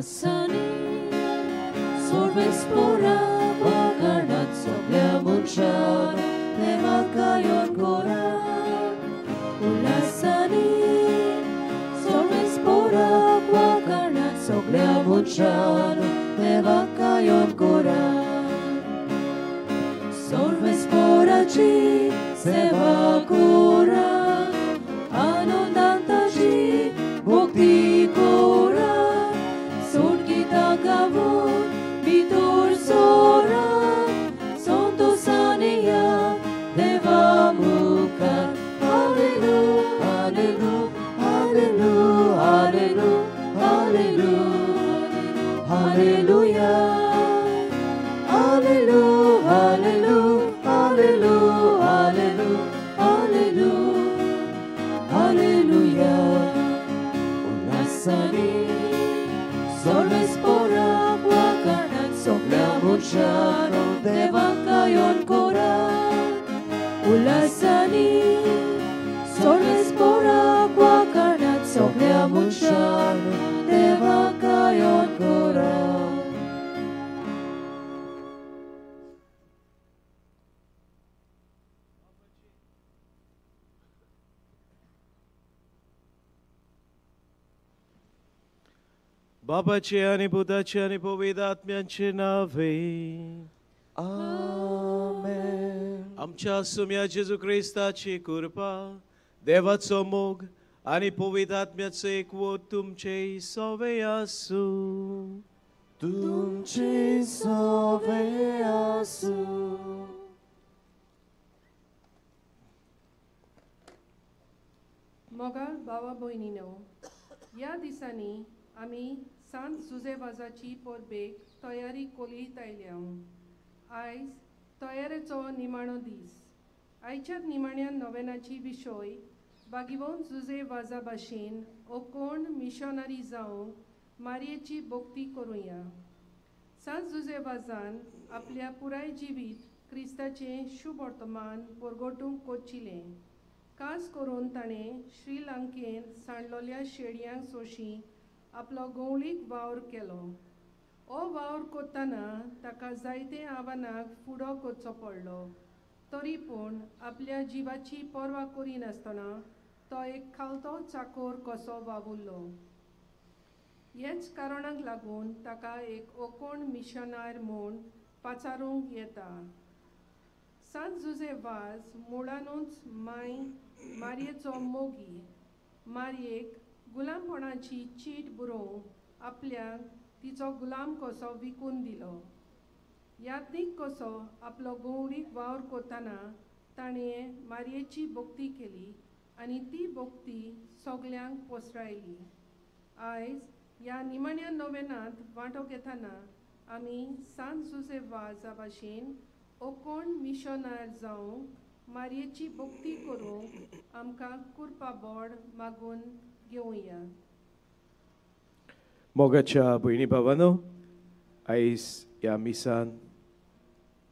Ulasani Sorvespora Wakanat सगळ्या मनशान देवाक गायन करात. उल्हासानी सोर्वेस्पोरा वाखाणात सगळ्या मनशान देवाक गायन करात. सोर्वेस्पोराची सेवा करात, आनंदान ताची भक्ती करात, सोडगीतां गावून भितर सोरात, संतोसाने या देवा मुखार. हालेलू हालेलू हालेलू हालेलू हालेलू हालेलुया हालेलू हालेलू हालेलू हालेलू हालेलू हालेलुया. उल्हासानी सोर्वेस्पोराक वाखाणात सगळ्या मनशान देवाक गायन करात. उल्हासानी सोर्वेस्पोराक वाखाणात सगळ्या मनशान देवाक गायन करात. बापाचे आनी पुताचे आनी पवित्र आत्म्यांचे नावे आमेन. आमच्या सुम्या जेजू क्रिस्ताची कृपा, देवाचो मोग आनी पवित्र आत्म्याचो एकवट तुमचे सवे आसूं. तुमचे सवे आसूं. मोगाळ भावा भयणीनो, ह्या दिसांनी आमी सांत जुजे वाजाची परबेक तयारी कोलीत आयल्या. आयज तयारेचो निमाणो दीस. आयच्या निमाण्या नोवेनाची विशय बागिवोन जुजे वाजा भाशेन ओ कोण मिशनरी जावंक मारयेची भक्ती करुया. सांत जुजे वाजान आपल्या पुराय जिवीत क्रिस्ताचें शुभवर्तमान परगटूंक कोचिलें. खास करून ताणें श्रीलंकेंत सांडलोल्या शेडयांक सोशी आपलो गवळीक वावर केलो. हो वावर करतना ताका जायते आव्हानाक फुडो करचो पडलो, तरी पूण आपल्या जिवाची पर्वा करिनासतना तो एक खालतो चाकोर कसो वावुरलो. ह्याच कारणाक लागून ताका एक ओकोण मिशनार म्हूण पाचारूंक येता. सांत जुजे वाज मुळानूच माय मारयेचो मोगी. मारयेक गुलामपणाची चीट बरोवन आपल्याक तिचो गुलाम कसो विकून दिलो. याज्ञीक कसो आपलो गवळीक वावर करतना ताणें मारयेची भक्ती केली आनी ती भक्ती सगल्यांक पसरायली. आयज ह्या निमाण्या नोवेनांत वांटो घेतना आमी सांत जुजे वाजा भाशेन ओकोण मिशनार जावंक मारयेची भक्ती करूंक आमकां कुरपा बोड मागून घेवया. मोगाच्या भयणी भावानो, आयज ह्या मिसान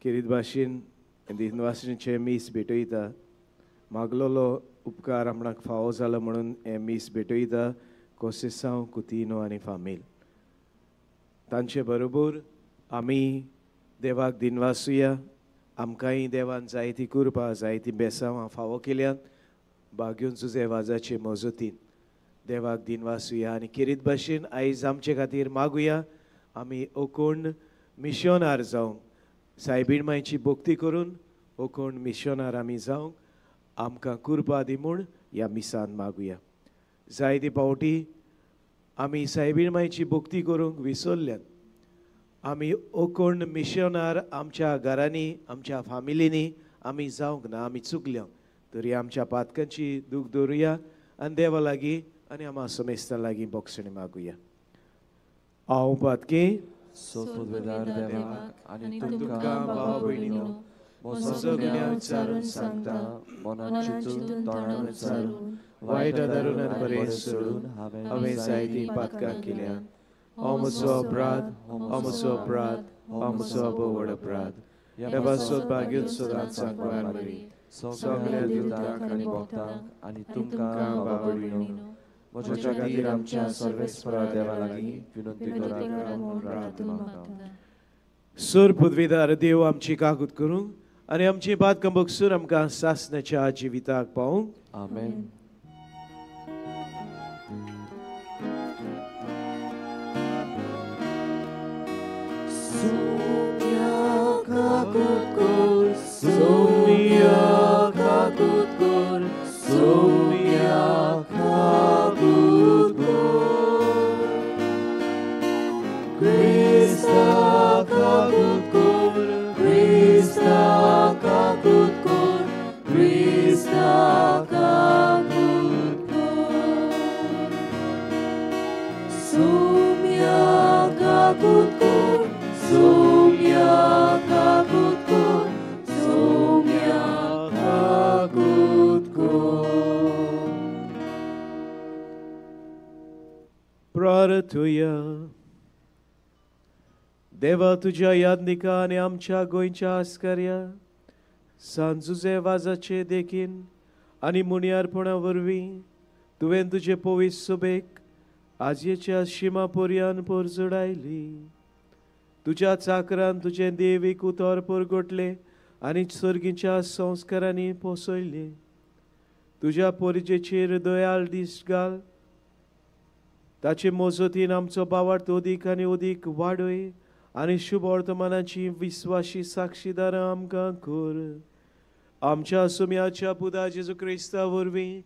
खेरीत भाशेन दिनवासणीचें मीस भेटयता. मागलोलो उपकार आपणाक फावो जालो म्हणून हें मीस भेटयता कोसेसांव कुतिनो आनी फामील. तांचे बरोबर आमी देवाक दिनवासुया. आमकांय देवान जायती कृपा, जायती बेसांवां फावो केल्यात बाग्यून जुजे वाजाचे मजतीन देवाक दिनवासुया आनी खेरीत भाशेन आयज आमचे खातीर मागुया. आमी ओकोण मिशनार जावंक सायबीण मायची भक्ती करून ओकोण मिशनार आमी जावंक आमकां कृपा दी म्हूण ह्या मिसान मागुया. जायते फावटी आमी सायबीण मायची भक्ती करूंक विसरल्यात. आमी ओकोण मिशनार आमच्या घरांनी, आमच्या फामिलींनी आमी जावंक ना, आमी चुकल्या. तरी आमच्या पातकांची दूख दवरुया आनी देवा लागीं आनी आमा समेस्तां लागीं बोगसणी मागुया. हांव पातकी सोदवेदार देवाक आनी तुमकां भावा भयणीनो म्हजो गुन्यांव विचारून सांगता, मनान चिंतून तोंडान उच्चारून वायट आदारून आनी बरें सोडून हांवें जायतीं पातकां केल्यात. हो म्हजो अपराध, हो म्हजो अपराध, हो म्हजो भोव व्हड अपराध. ह्या पासत भाग्यून सदांच सांगवार मरी सगल्या दुतांक आनी भक्तांक आनी तुमकां भावा भयणीनो म्हज्या खातीर आमच्या सर्वेस्परा देवा लागीं विनंती करात म्हूण प्रार्थना मागता. सुर पृथ्वीदार देव आमची काकूत करूंक आनी आमची बातकां बगसूर आमकां सासण्याच्या जिविताक पावूंक. आमेन. Sonia kakut kor, Sonia kakut kor, Krista kakut kor, Krista kakut kor, Krista kakut kor, Sonia kakut kor, Sonia kakut kor, Sonia kakut kor. प्रार्थुया. देवा तुज्या यादनिका आनी आमच्या गोंयच्या आस्कार्या सांजुजे वाजाचे देखीन आनी मुनियारपणा वरवीं तुवें तुजे पवित्र सभेक आजयेच्या शिमा पर्यान परजडायली. तुज्या चाकरान तुजें देवीक उतर परगटलें आनी सर्गीच्या संस्कारांनी पोसयलें. तुज्या परिजेचेर दयाळ दीस घाल, ताचे मजतीन आमचो बावार्थ अदीक आनी अदीक वाडय आनी शुभ वर्तमानाची विस्वाशी साक्षीदारां आमकां कर. आमच्या सुम्याच्या पुता जेजू क्रिस्ता वरवीं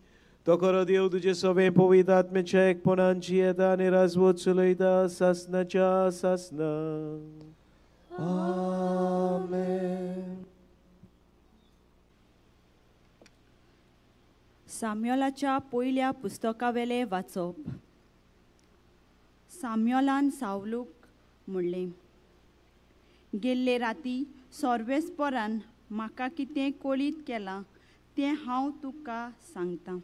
तो खरो देव तुजे सगळे पवित्र आत्म्याच्या एकपणान जियेता आनी राजवत चलयता सासनाच्या सासना. आमेन. साम्योलाच्या पयल्या पुस्तकावेलें वाचप. साम्योलान सावलूक म्हणलें, गेल्ले राती सर्वेस्परान म्हाका कितें कळीत केलां तें हांव तुका सांगतां.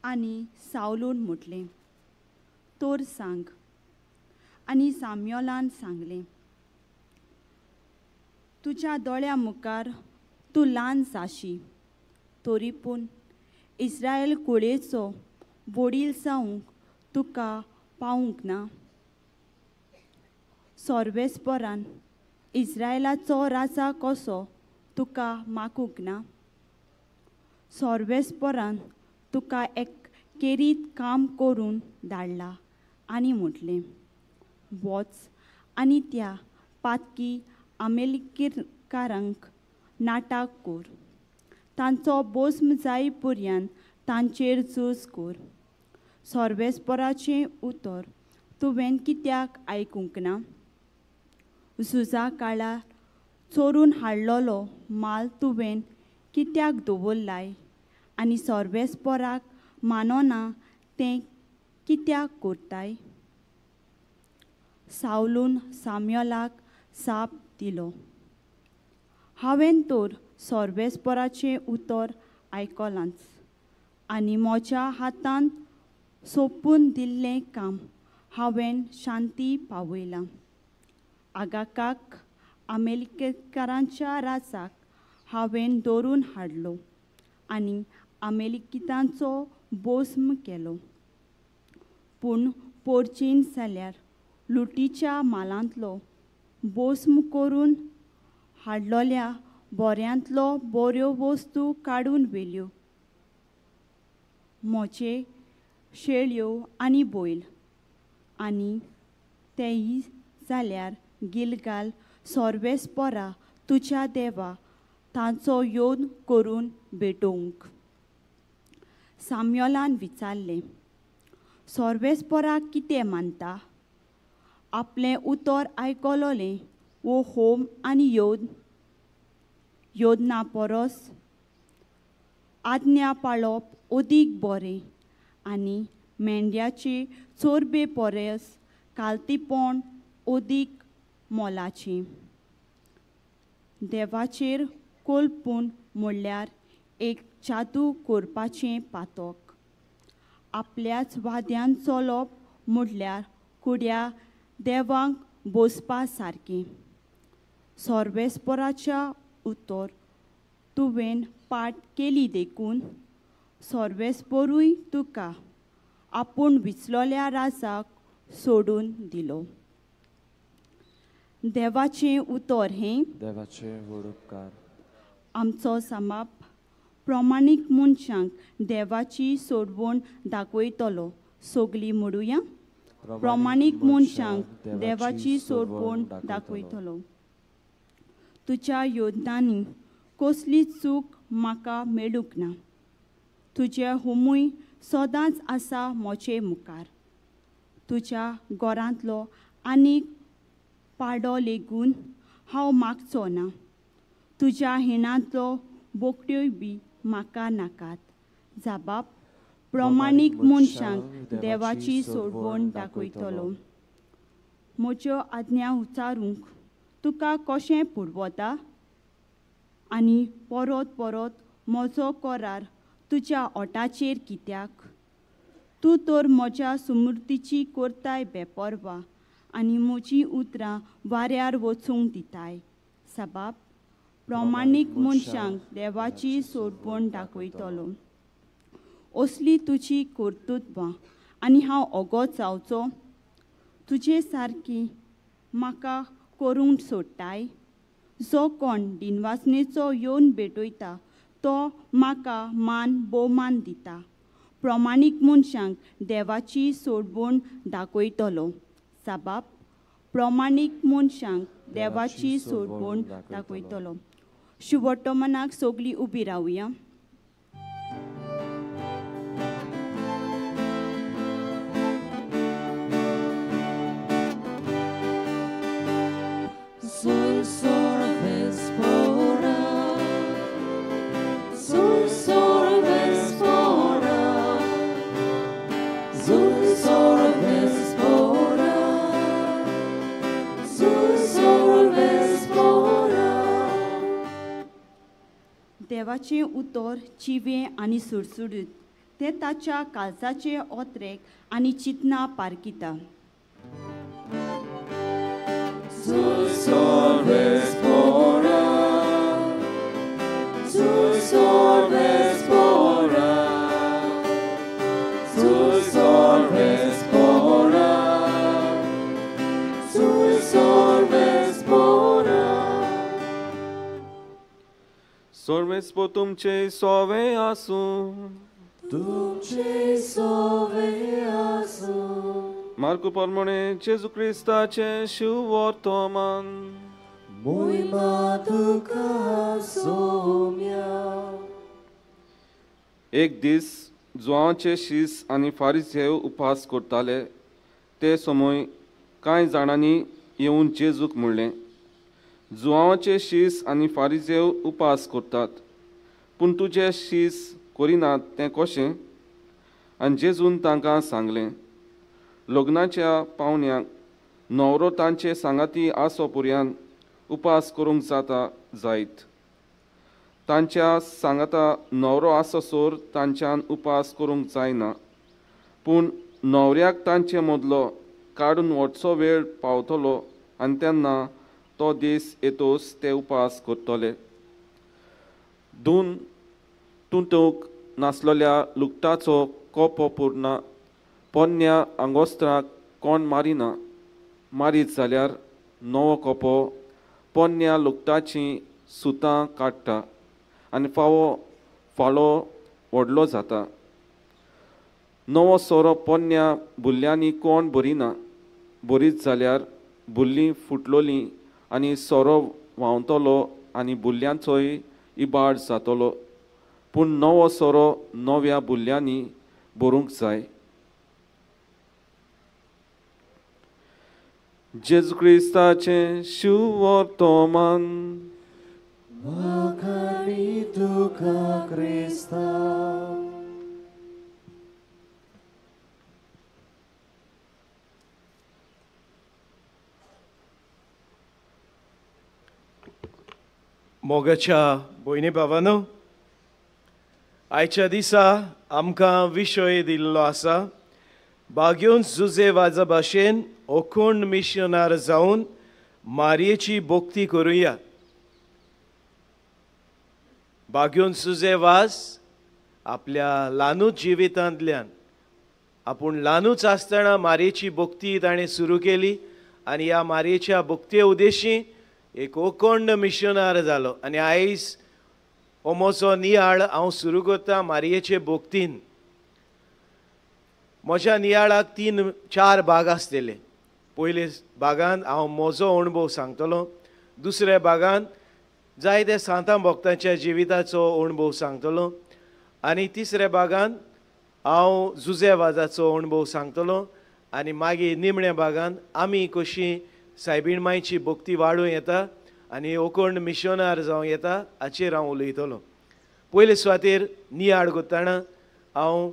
आनी सावलून म्हटलें, तर सांग. आनी साम्योलान सांगलें, तुज्या दोळ्या मुखार तूं ल्हान जाशी, तरी पूण इस्रायल कुळयेचो वडील जावंक तुका पावूंक ना. सर्वेस्परान इस्रायलाचो राजा कसो तुका मागूंक ना. सर्वेस्परान तुका एक केरीत काम करून धाडला आनी म्हटलें, वच आनी त्या पातकी आमेलिकेकारांक नाटक कर, तांचो बोस्म जाय पर्यंत तांचेर झूज कर. सर्वेस्पराचें उतर तुवें कित्याक आयकूंक ना? झुजा काळार चोरून हाडलेलो माल तुवें कित्याक दवरलाय आनी सर्वेस्पराक मानना तें कित्याक करताय? सावलून साम्योलाक साप दिलो, हांवें तर सर्वेस्पराचें उतर आयकलांच आनी म्हज्या हातान सोंपून दिल्लें काम हांवें शांती पावयलां. आगाकाक आमेलिकेकारांच्या राजाक हांवें दवरून हाडलो आनी आमेलिकितांचो बोस्म केलो. पूण पोरचीन जाल्यार लुटीच्या मालांतलो बोस्म करून हाडलोल्या बोऱ्यांतलो बऱ्यो वस्तू काडून व्हेल्यो, म्हजे शेळयो आनी बैल. आनी तेय जाल्यार गिलगाल सर्वेस्परा तुज्या देवा तांचो योन करून भेटोवंक. साम्योलान विचारलें, सर्वेस्पराक कितें मानता? आपलें उतर आयकलोलें वो होम आनी योद योजना परस आज्ञा पाळप अदीक बरें आनी मेंढ्याचे चोरबे परस कालतीपण अदीक मोलाचें. देवाचेर कोलपून म्हणल्यार एक जादू करपाचें पातक. आपल्याच वाद्यान चलप म्हणल्यार कुड्या देवांक बसपा सारकें. सर्वेस्पराच्या उतर तुवें पाठ केली देखून सर्वेस्परूय तुका आपूण विचलोल्या राजाक सोडून दिलो. देवाचें उतर हें देवाचे व्हड उपकार. आमचो समाप प्रमाणीक मनशांक देवाची सोडवण दाखयतलो. सगळीं म्हणुया, प्रमाणीक मनशांक देवाची सोडवण दाखयतलो. तुज्या योजनांनी कसली चूक म्हाका मेळूंक ना. तुजें होमूय सदांच आसा म्हजे मुखार. तुज्या घरांतलो आनीक पाडो लेगून हांव मागचो ना. तुज्या हिणांतलो बोकड्योय बी म्हाका नाकात. जाबाब प्रमाणीक मनशांक देवाची सोडवण दाखयतलो. म्हज्यो आज्ञा उच्चारूंक तुका कशें पुरवता आनी परत परत म्हजो करार तुज्या ओटाचेर कित्याक? तूं तर म्हज्या सुमृतीची करताय बेपर्वा आनी म्हजीं उतरां वाऱ्यार वचूंक दिताय. सबाब प्रमाणीक मनशांक देवाची सोडवण दाखयतलो. असली तुजी कर्तृत्वां आनी हांव ओगोत जावचो? तुजे सारकी म्हाका करूंक सोडटाय? जो कोण दिनवासनेचो येवन भेटयता तो म्हाका मान भोवमान दिता. प्रमाणीक मनशांक देवाची सोडवण दाखयतलो. साबाब प्रमाणीक मनशांक देवाची सोडवण दाखयतलो. शुभवर्तमानाक सगळीं उबी रावया. देवाचें उतर जिवें आनी सुडसुडीत, तें ताच्या काळजाचे ओतरेक आनी चिंतना पारखिता. सर्वेस्पो तुमचे सोवे आसूं. तुमचे सोवे आसूं. मार्कू प्रमाणे जेजू क्रिस्ताचें शुभवर्तमान. मोहिमा तुका सोम्या. एक दीस जुवांचे शीस आनी फारिजेव उपास करताले. ते समय कांय जाणांनी येवन जेजूक म्हणलें, जुवांचे शीस आनी फारिजेव उपास करतात, पूण तुजे शीस करिनात तें कशें? आनी जेजून तांकां सांगलें, लग्नाच्या पावण्यांक न्हवरो तांचे सांगाती आसो पर्यंत उपास करूंक जाता जायत. तांच्या सांगाता न्हवरो आसोसर तांच्यान उपास करूंक जायना, पूण न्हवऱ्याक तांचे मदलो काडून व्हरचो वेळ पावतलो आनी तेन्ना तो दीस येतोच ते उपास करतले. दोन तुटूंक नासलेल्या लुगटाचो कोपो पुरना पोन्न्या आंगोस्त्राक कोण मारिना, मारीत जाल्यार नवो कोपो पोन्न्या लुगटाचीं सुतां काडटा आनी फावो फाळो व्हडलो जाता. नवो सोरो पोन्न्या बुल्ल्यांनी कोण भरिना, भरीत जाल्यार बुल्लीं फुटलोलीं आनी सोरो व्हांवतलो आनी बुल्ल्यांचोय इबाड जातलो. पूण नवो सोरो नव्या बुल्ल्यांनी भरूंक जाय. जेजू क्रिस्ताचें शुभवर्तमान. वाखाणी तुका क्रिस्ता. मोगाच्या भयणी भावानो, आयच्या दिसा आमकां विशय दिल्लो आसा बाग्योन जुजे वाजा भाशेन ओखूण मिशनार जावन मारयेची भक्ती करुया. बाग्योन जुजे वाज आपल्या ल्हानूच जिवितांतल्यान आपूण ल्हानूच आसतना मारयेची भक्ती ताणें सुरू केली आनी ह्या मारयेच्या भक्ती उद्देशी एक ओकोंड मिशनार जालो. आनी आयज हो म्हजो नियाळ हांव सुरू करता मारयेचे भक्तीन. म्हज्या नियाळाक 3-4 भाग आसतले. पयले भागान हांव म्हजो अणभव सांगतलो, दुसऱ्या भागान जायते सांतां भक्तांच्या जिविताचो अणभव सांगतलो आनी तिसऱ्या भागान हांव जुजे वाजाचो अणभव सांगतलो आनी मागीर निमण्या भागान आमी कशी सायबीण मायची भक्ती वाडूं येता आनी ओकोंड मिशनार जावं येता हाचेर हांव उलयतलो. पयले सुवातेर नियाळ करतना हांव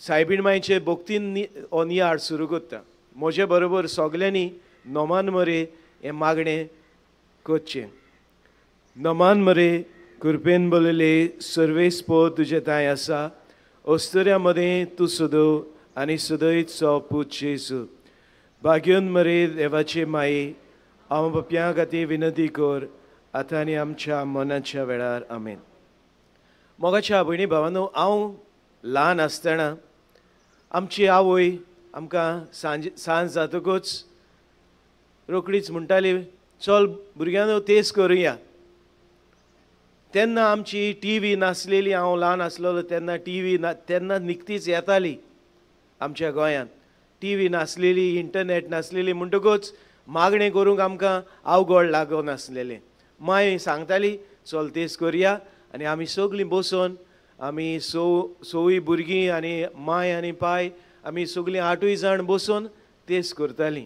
सायबीण मायचे भक्तीन हो नियाळ सुरू करता. म्हजे बरोबर सगल्यांनी नमान मरे हें मागणें करचें. नमान मरे कृपेन बोलले सर्वेस्पो तुजे तांय आसा, अस्तुऱ्या मदें तूं सदव आनी सदैचो पूत जेजू. भाग्योन मरे देवाचे माये, हांव बापया खातीर विनंती कर आतां आनी आमच्या मनाच्या वेळार. आमेन. मोगाच्या भयणी भावानो, हांव ल्हान आसतना आमची आवय आमकां सांज जातकूच रोकडीच म्हणटाली, चल भुरग्यांनो तेज करुया. तेन्ना आमची टी व्ही नासलेली. हांव ल्हान आसलेलो तेन्ना टी व्ही ना, तेन्ना निकतीच येताली आमच्या गोंयांत. टी व्ही नासलेली, इंटरनेट नासलेली, म्हणटकूच मागणें करूंक आमकां अवघड लागून आसलेलें. माय सांगताली चल तेज करुया आनी आमी सगळीं बसून आमी सवूय भुरगीं आनी माय आनी पाय आमी सगळीं 8 जाण बसून तेज करतालीं.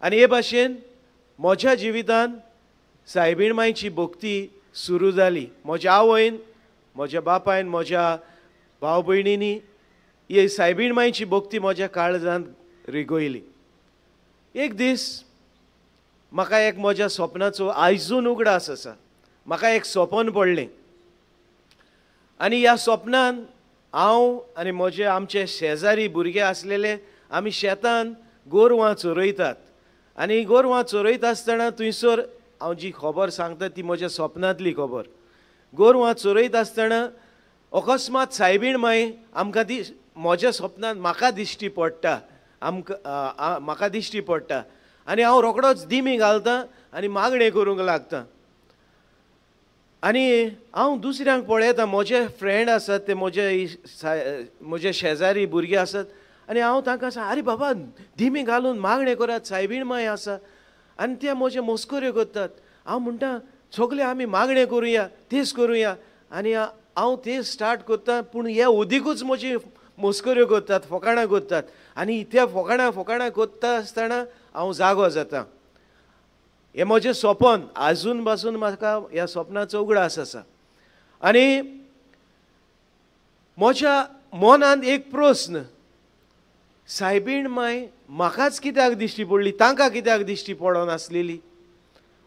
आनी हे भाशेन म्हज्या जिवितान सायबीण मायची भक्ती सुरू जाली. म्हज्या आवयन, म्हज्या बापायन, म्हज्या भाव भयणींनी ही सायबीण मायची भक्ती म्हज्या काळजांत रिगयली. एक दीस म्हाका एक म्हज्या सपनाचो आयजून उगडास आसा. म्हाका एक सपन पडलें आनी ह्या सपनान हांव आनी म्हजे आमचे शेजारी भुरगे आसलेले आमी शेतान गोरवां चरयतात आनी गोरवां चरयता आसतना थंयसर हांव जी खबर सांगता ती म्हज्या सपनांतली खबर. गोरवां चरयता आसतना अकस्मात सायबीण माय आमकां म्हज्या सपनांत म्हाका दिश्टी पडटा, आमकां म्हाका दिश्टी पडटा आनी हांव रोकडोच दिमी घालता आनी मागणें करूंक लागता. आनी हांव दुसऱ्यांक पळयता, म्हजे फ्रेंड आसात ते म्हजे शेजारी भुरगे आसात आनी हांव तांकां सांग, आरे बाबा दिमी घालून मागणें करात, सायबीण माय आसा. आनी ते म्हजे मस्कऱ्यो करतात. हांव म्हणटा सगळे आमी मागणें करुया, तेज करुया. आनी हांव तेज स्टार्ट करता पूण हे अदिकूच म्हजी मस्कऱ्यो करतात, फकाणां करतात. आनी त्या फकाणां करता आसतना हांव जागो जाता. हें म्हजें सपन आजून पासून म्हाका ह्या सपनाचो उगडास आसा. आनी म्हज्या मनांत एक प्रस्न, सायबीण माय म्हाकाच कित्याक दिश्टी पडली, तांकां कित्याक दिश्टी पडनासलेली?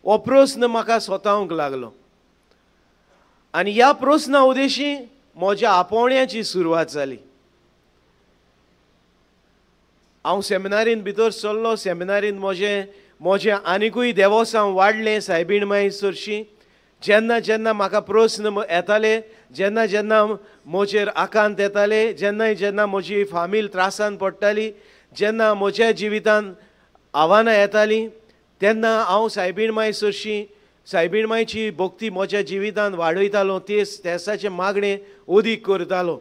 हो प्रस्न म्हाका स्वतावंक लागलो. आनी ह्या प्रस्ना उद्देशी म्हज्या आपोवण्याची सुरवात जाली. हांव सेमिनारीन भितर सरलो. सेमिनारीन म्हजें आनिकूय देवोसांव वाडलें सायबीण माय सरशी. जेन्ना जेन्ना म्हाका प्रस्न येताले, जेन्ना जेन्ना म्हजेर आकांत येताले, जेन्ना जेन्ना म्हजी फामील त्रासान पडटाली, जेन्ना म्हज्या जिवितान आव्हानां येतालीं, तेन्ना हांव सायबीण माय सरशी सायबीण मायची भक्ती म्हज्या जिवितान वाडयतालो, तेसाचें मागणें अदीक करतालो.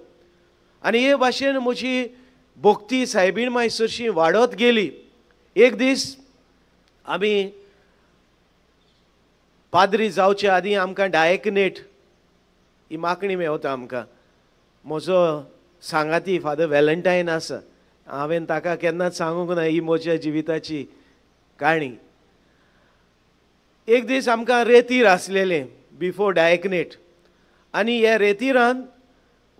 आनी हे भाशेन म्हजी भक्ती सायबीण माय सरशी वाडत गेली. एक दीस आमी पाद्री जावचे आदीं आमकां डायकनेट ही मागणी मेवता आमकां. म्हजो सांगाती फादर वेलंटायन आसा, हांवें ताका केन्नाच सांगूंक ना ही म्हज्या जिविताची काणी. एक दीस आमकां रेतीर आसलेलें बिफोर डायकनेट आनी ह्या रेतिरान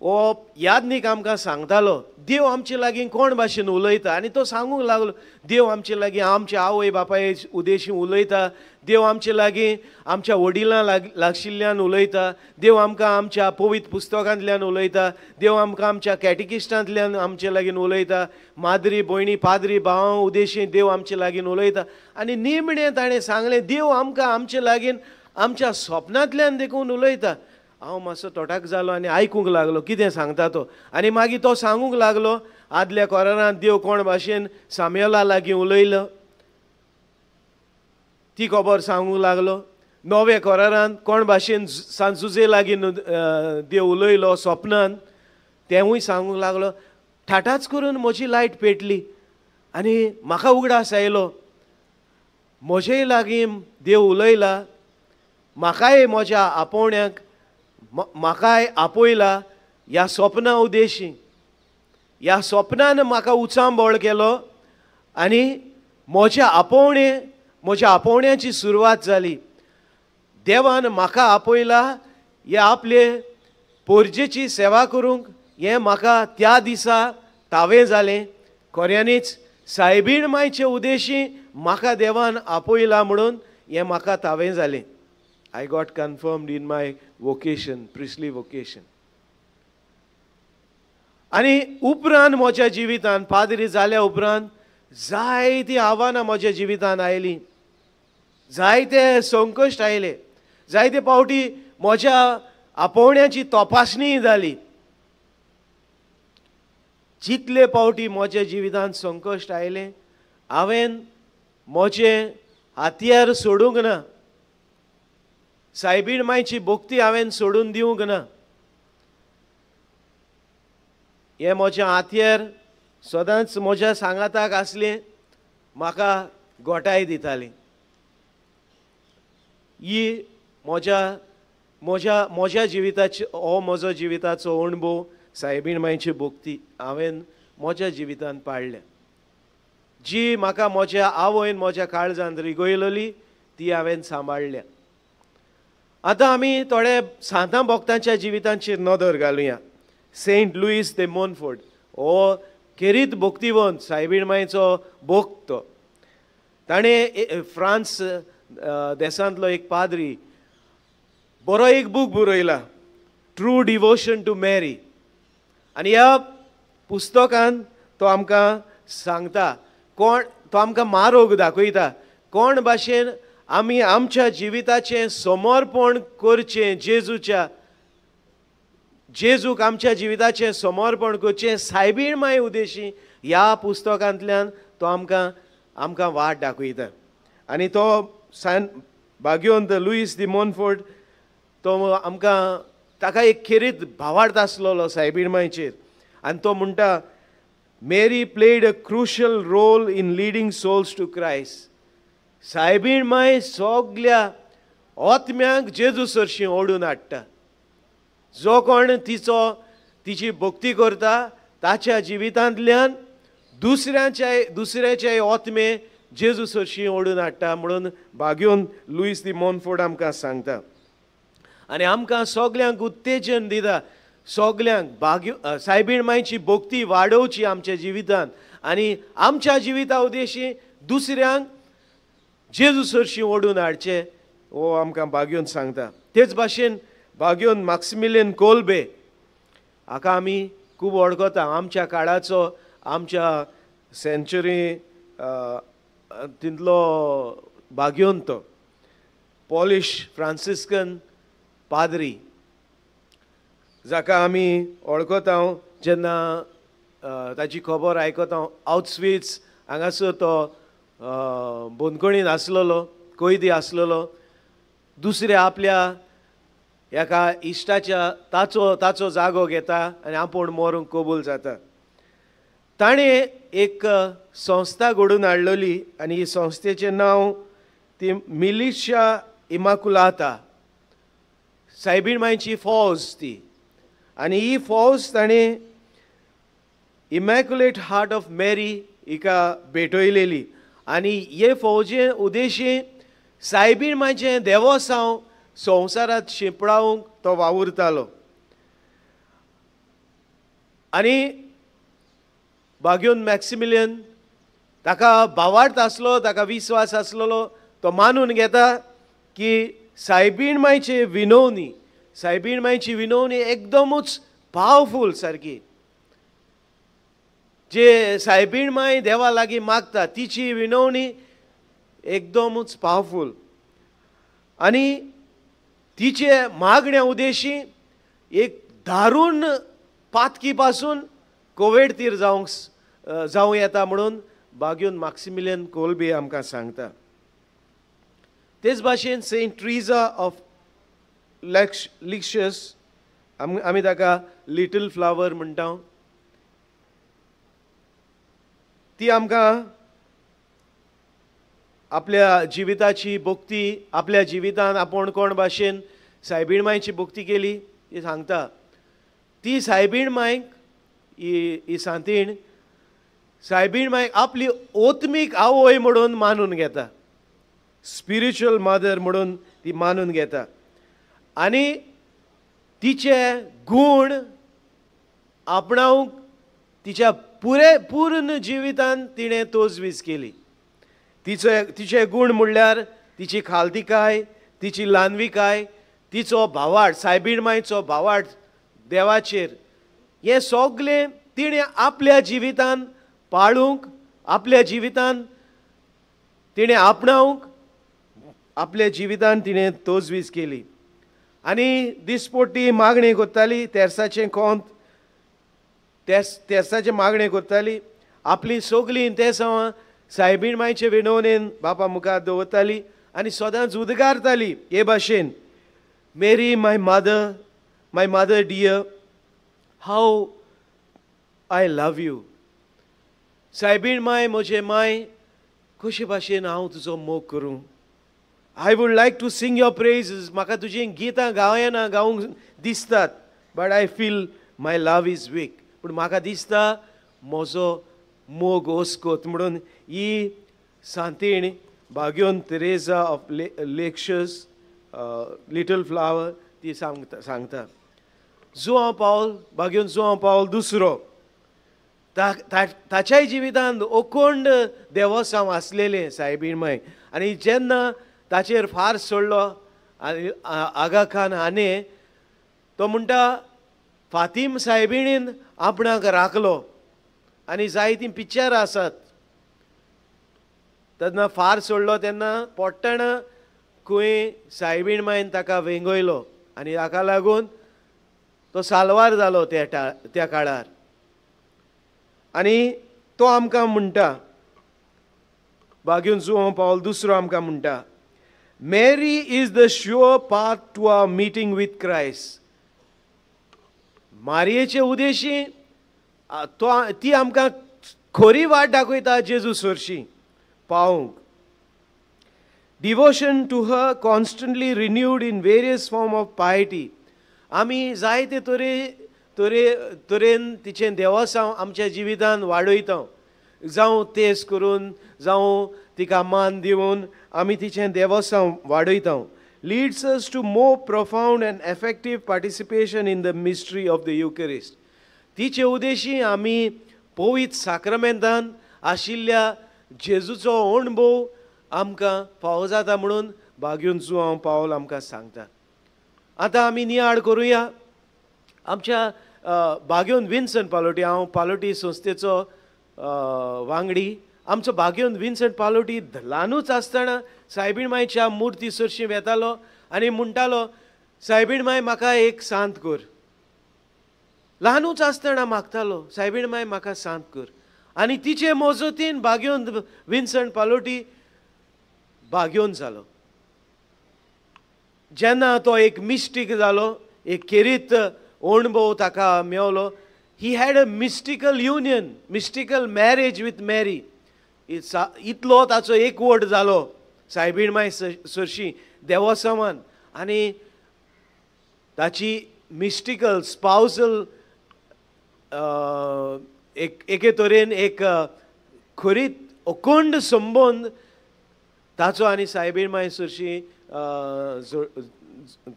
हो यादनीक आमकां सांगतालो देव आमचे लागीं कोण भाशेन उलयता. आनी तो सांगूंक लागलो देव आमचे लागीं आमच्या आवय बापाय उदेशी उलयता, देव आमचे लागीं आमच्या वडिलां लागशिल्ल्यान उलयता, देव आमकां आमच्या पवित्र पुस्तकांतल्यान उलयता, देव आमकां आमच्या कॅटिकिस्टांतल्यान आमचे लागीं उलयता, माद्री भयणी पाद्री भाव उदेशी देव आमचे लागीं उलयता. आनी निमणें ताणें सांगलें देव आमकां आमचे लागीं आमच्या सपनांतल्यान देखून उलयता. हांव मातसो तोटाक जालो आनी आयकूंक लागलो कितें सांगता तो. आनी मागीर तो सांगूंक लागलो आदल्या कोरारांत देव कोण भाशेन साम्योला लागीं उलयलो ती खबर सांगूंक लागलो, नव्या कोरारांत कोण भाशेन सांजुजे लागीं देव उलयलो सपनान तेंवूय सांगूंक लागलो. ठाठाच करून म्हजी लायट पेटली आनी म्हाका उगडास आयलो म्हजेय लागीं देव उलयला, म्हाकाय म्हज्या आपोवण्याक म्हाकाय आपयला ह्या सपना उद्देशी. ह्या सपनान म्हाका उचांबळ केलो आनी म्हज्या आपोवणे म्हज्या आपोवण्याची सुरवात जाली. देवान म्हाका आपयला हे आपले पोरजेची सेवा करूंक, हें म्हाका त्या दिसा तावें जालें. खऱ्यांनीच सायबीण मायचे उद्देशी म्हाका देवान आपयला म्हणून हें म्हाका तावें जालें. I got confirmed in my vocation, priestly vocation. आनी उपरांत म्हज्या जिवितान पाद्री जाल्या उपरांत जायतीं आव्हानां म्हज्या जिवितान आयलीं, जायते संकश्ट आयले, जायते पावटी म्हज्या आपोवण्याची तपासणीय जाली. जितले पावटी म्हज्या जिवितान संकश्ट आयलें हांवें म्हजें हातयार सोडूंक ना, सायबीण मायची भक्ती हांवें सोडून दिवंक ना. हें म्हजें हातयार सदांच म्हज्या सांगाताक आसलें, म्हाका गोटाय दिताली. ही म्हज्या म्हज्या म्हज्या जिविताची हो म्हजो जिविताचो अणभव. सायबीण मायची भक्ती हांवें म्हज्या जिवितान पाळ्ळ्या, जी म्हाका म्हज्या आवयन म्हज्या काळजान रिगयलेली ती हांवें सांबाळ्ळ्या. आतां आमी थोडे सांतां भक्तांच्या जिवितांचेर नदर घालुया. सेंट लुईस दे मोनफोर्ट हो खेरीत भक्तिवंत सायबीण मायचो भक्त. ताणें फ्रांस देशांतलो एक पाद्री बरो एक बूक बरयला, ट्रू डिवोशन टू मॅरी. आनी ह्या पुस्तकान तो आमकां सांगता, कोण तो आमकां मार्ग दाखयता कोण भाशेन आमी आमच्या जिविताचें समर्पण करचें, जेजूच्या जेजूक आमच्या जिविताचें समर्पण करचें सायबीण माय उद्देशी. ह्या पुस्तकांतल्यान तो आमकां आमकां वाट दाखयता. आनी तो सान भाग्यवंत लुईस दी मोनफोर्ट तो आमकां ताका एक खेरीत भावार्थ आसलेलो सायबीण मायचेर. आनी तो म्हणटा, Mary played a crucial role in leading souls to Christ. सायबीण my सगल्या आत्म्यांक जेजू सरशीं ओडून हाडटा. जो कोण तिचो तिची भक्ती करता ताच्या जिवितांतल्यान दुसऱ्याच्याय आत्मे जेजू सरशीं ओडून हाडटा म्हणून भाग्योन लुईस दी मोनफोर्ट आमकां सांगता. आनी आमकां सगल्यांक उत्तेजन दिता, सगल्यांक भाग्य सायबीण मायची भक्ती वाडोवची आमच्या जिवितांत आनी आमच्या जिविता उद्देशी दुसऱ्यांक जेजू सरशीं ओडून हाडचें हो आमकां भाग्योन सांगता. तेच भाशेन भाग्योन मॅक्सिमिलियन कोल्बे हाका आमी खूब वळखता, आमच्या काळाचो आमच्या सेंचुरी तितलो भाग्योन तो पॉलिश फ्रांसिस्कन पाद्री जाका आमी वळखता. जेन्ना ताची खबर आयकता, आउटस्विट्स हांगासर तो बंदखणीन आसलेलो, कैदी आसलेलो, दुसऱ्या आपल्या एका इश्टाच्या ताचो ताचो जागो घेता आनी आपूण मरूंक कबूल जाता. ताणें एक संस्था घडोवन हाडलेली आनी ही संस्थेचें नांव ती मिलिशा इमाकुलाता, सायबीण मायची फौज ती. आनी ही फौज ताणें इमॅक्युलेट हार्ट ऑफ मॅरी हिका भेटयलेली. आनी हे फौजे उद्देशी सायबीण मायचें देवोसांव संवसारांत शिंपडावंक तो वावुरतालो. आनी भाग्योन मॅक्सिमिलियन ताका भावार्थ आसलो, ताका विस्वास आसलेलो, तो मानून घेता की सायबीण मायची विनवणी, सायबीण मायची विनवणी एकदमूच पावरफूल सारकी. जे सायबीण माय देवा लागीं मागता तिची विनवणी एकदमूच पावरफूल. आनी तिचे मागण्या उदेशी एक दारून पातकी पासून कोवेडतीर जावंक जावं येता म्हणून बाग्यून माक्सिमिलियन कोलबी आमकां सांगता. तेच भाशेन सेंट ट्रिजा ऑफ लिक्शस, आमी ताका लिटल फ्लावर म्हणटा, ती आमकां आपल्या जिविताची भक्ती, आपल्या जिवितान आपूण कोण भाशेन सायबीण मायची भक्ती केली ती सांगता. ती सायबीण मायक ही सांतीण सायबीण मायक आपली ओत्मीक आवय म्हणून मानून घेता, स्पिरिच्युअल मदर म्हणून ती मानून घेता आनी तिचे गूण आपणावंक तिच्या पुरे पूर्ण जिवितान तिणें तजवीज केली. तिचे गूण म्हणल्यार तिची खालतिकाय, तिची ल्हानविकाय, तिचो भावार्थ, सायबीण मायचो भावार्थ देवाचेर, हें सगळें तिणें आपल्या जिवितान पाळूंक, आपल्या जिवितान तिणें आपणावंक, आपल्या जिवितान तिणें तजवीज केली. आनी दिसपट्टी मागणी करताली, तेर्साचें कोंत तेर्साचें मागणें करताली, आपली सगळीं तेसांवां सायबीण मायचे विनवणेन बापा मुखार दवरताली आनी सदांच उदगारताली हे भाशेन, Mary my mother, my mother dear, how I love you. सायबीण my म्हजे माय, कशे भाशेन हांव तुजो मोग करूं. I would like to sing your praises, म्हाका तुजीं गितां गावना गावंक दिसतात, but I feel my love is weak, पूण म्हाका दिसता म्हजो मोग ओस्कोत म्हणून ही सांतीण बाग्योन Teresa of Lisieux little flower ती सांगता. जुआंव पावल, बाग्योन जुआंव पावल दुसरो, ताच्याय जिवितांत ओकोंड देवसांव आसलेलें सायबीण माय, आनी जेन्ना ताचेर फार सोडलो आनी आगा खान हाणे, तो म्हणटा फातीम सायबिणीन आपणाक राखलो. आनी जायतीं पिक्चरां आसात, तेन्ना फार सोडलो तेन्ना पडटना खंय सायबीण मायन ताका वेंगयलो आनी ताका लागून तो साल्वार जालो त्या काळार. आनी तो आमकां म्हणटा, बाग्यून जुआंव पावल दुसरो आमकां म्हणटा, Mary is the sure path to our meeting with Christ. मारयेचे Udeshi ती आमकां खरी वाट दाखयता जेजू सरशी पावूंक. Devotion to her constantly renewed in various form of piety. आमी जायते तरे तरे तरेन तिचें देवसांव आमच्या जिवितान वाडयता, जावं तेज करून, जावं तिका मान दिवन आमी तिचें देवसांव वाडयता. Leads us to more profound and effective participation in the mystery of the Eucharist. तिचे उदेशी आमी पवित्र साक्रमेंतान आशिल्ल्या जेजूचो अणभव आमकां फावो जाता म्हणून बाग्यून जुआंव पावल आमकां सांगता. आतां आमी नियाळ करुया आमच्या बाग्योन विन्संट पालोटी. हांव पालोटी संस्थेचो वांगडी. आमचो बाग्योन विन्संट पालोटी ल्हानूच आसतना सायबीण मायच्या मुर्ती सरशी वेतालो आनी म्हणटालो, सायबीण माय म्हाका एक सांत कर. ल्हानूच आसतना मागतालो, सायबीण माय म्हाका सांत कर. आनी तिचे मजतीन बाग्योन विन्संट पालोटी बाग्योन जालो. जेन्ना तो एक मिस्टीक जालो, एक खेरीत अणभव ताका मेवलो. He had a mystical union, mystical marriage with Mary. इतलो ताचो एकवट जालो सायबीण माय सरशी देवसमान, आनी ताची मिस्टिकल स्पावजल एके तरेन एक खरीत अखंड संबंद ताचो आनी सायबीण माय सरशी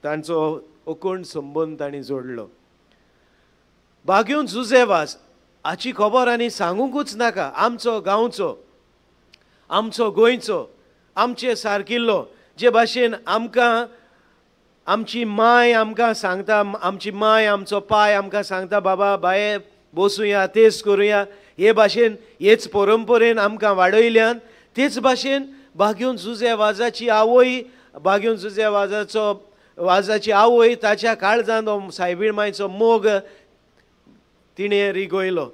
तांचो अखंड संबंद तांणी जोडलो. बाग्यून जुझेवास हाची खबर आनी सांगूंकूच नाका. आमचो गांवचो, आमचो गोंयचो, आमचे सारकिल्लो, जे भाशेन आमकां आमची माय आमकां सांगता, आमची माय आमचो पाय आमकां सांगता, बाबा बाये बसुया, तेच करुया, हे भाशेन हेच परंपरेन आमकां वाडयल्यान. तेच भाशेन बाग्यून जुझे वाजाची आवय, बाग्यून जुझे वाजाचो वाजाची आवय ताच्या काळजान तो सायबीण मायचो मोग तिणें रिगयलो.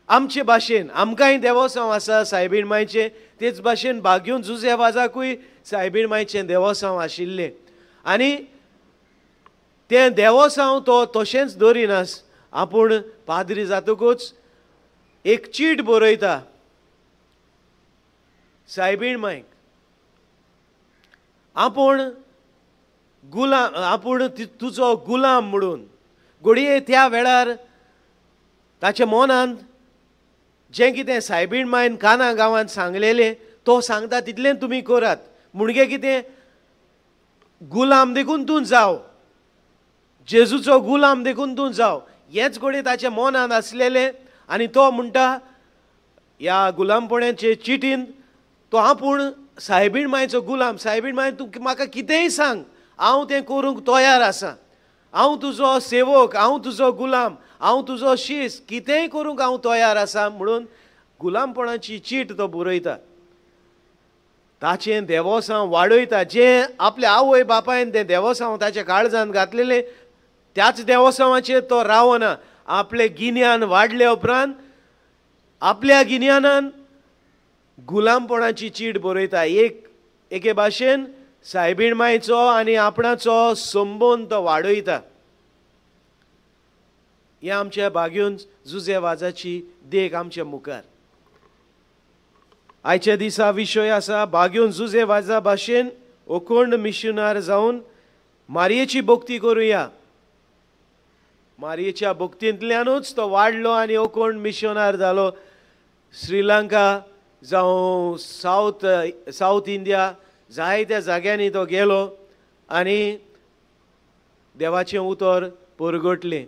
आमचे भाशेन आमकांय देवोसांव आसा सायबीण मायचें, तेच भाशेन बाग्यून जुजे वाजाकूय सायबीण मायचें देवोसांव आशिल्लें आनी तें देवोसांव तो तशेंच दवरिनास, आपूण पाद्री जातकूच एक चीट बरयता सायबीण मायक, आपूण गुलाम, आपूण तुजो गुलाम म्हणून. घडये त्या वेळार ताच्या मनांत जें कितें सायबीण मायन काना गांवांत सांगलेलें तो सांगता तितलें तुमी करात, म्हणगे कितें गुलाम देखून तूं जाव, जेजूचो गुलाम देखून तूं जाव, हेंच घडये ताच्या मनांत आसलेलें. आनी तो म्हणटा ह्या गुलामपणाचे चिटीन तो आपूण सायबीण मायचो गुलाम, सायबीण माय तूं म्हाका कितेंय सांग हांव तें करूंक तयार आसा, हांव तुजो सेवक, हांव तुजो गुलाम, हांव तुजो शीस, कितेंय करूंक हांव तयार आसा म्हणून गुलामपणाची चीट तो बरयता. ताचें देवोसांव वाडयता, जें आपल्या आवय बापायन तें देवोसांव ताच्या काळजान घातलेलें त्याच देवोसांवाचेर तो रावना. आपलें गिन्यान वाडले उपरांत आपल्या गिन्यानान गुलामपणाची चीट बरयता. एक एके भाशेन सायबीण मायचो आनी आपणाचो संबंद तो वाडयता. हें आमच्या बाग्यून जुजे वाजाची देख आमच्या मुखार. आयच्या दिसा विशय आसा बाग्यून जुजे वाजा भाशेन ओकोंड मिशनार जावन मारयेची भक्ती करुया. मारयेच्या भक्तींतल्यानूच तो वाडलो आनी ओकोंड मिशनार जालो. श्रीलंका जावं सावथ इंडिया जायत्या जाग्यांनी तो गेलो आनी देवाचें उतर परगटलें.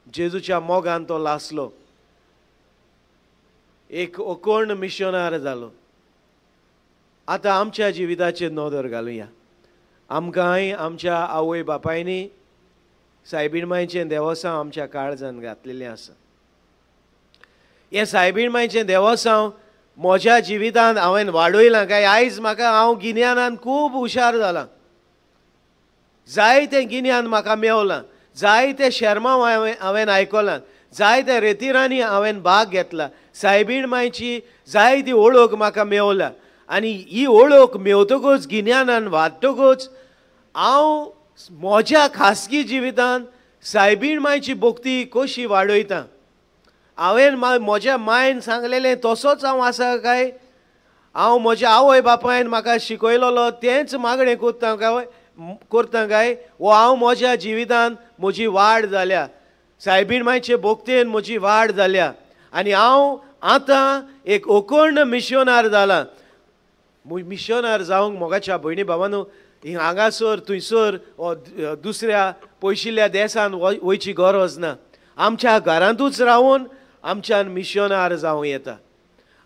जेजूच्या मोगान तो लासलो, एक ओकोंड मिशनार जालो. आतां आमच्या जिविताचेर नदर घालुया. आमकांय आमच्या आवय बापायनी सायबीण मायचें देवोसांव आमच्या काळजान घातलेलें आसा. हें सायबीण मायचें देवोसांव म्हज्या जिवितांत हांवें वाडयलां काय आयज म्हाका हांव गिन्यानान खूब हुशार जालां, जायतें गिन्यान म्हाका मेवलां, जायते शेर्मांव हांवें आयकलां, जायत्या रेतिरांनी हांवें भाग घेतला, सायबीण मायची जायती वळख म्हाका मेवल्या. आनी ही वळख मेवतकूच गिन्यानान वाडटकूच हांव म्हज्या खासगी जिवितांत सायबीण मायची भक्ती कशी वाडयता, हांवें म्हज्या मायन सांगलेलें तसोच हांव आसा काय, हांव म्हज्या आवय बापायन म्हाका शिकयलेलो तेंच मागणें करता काय, वो हांव म्हज्या जिवितांत म्हजी वाड जाल्या, सायबीण मायचे भक्तेन म्हजी वाड जाल्या आनी हांव आतां एक ओकोंड मिशनार जालां. मिशनार जावंक मोगाच्या भयणी भावानू हांगासर थंयसर दुसऱ्या पयशिल्ल्या देसान वयची गरज ना. आमच्या घरांतूच रावून आमच्यान मिशनार जावं येता.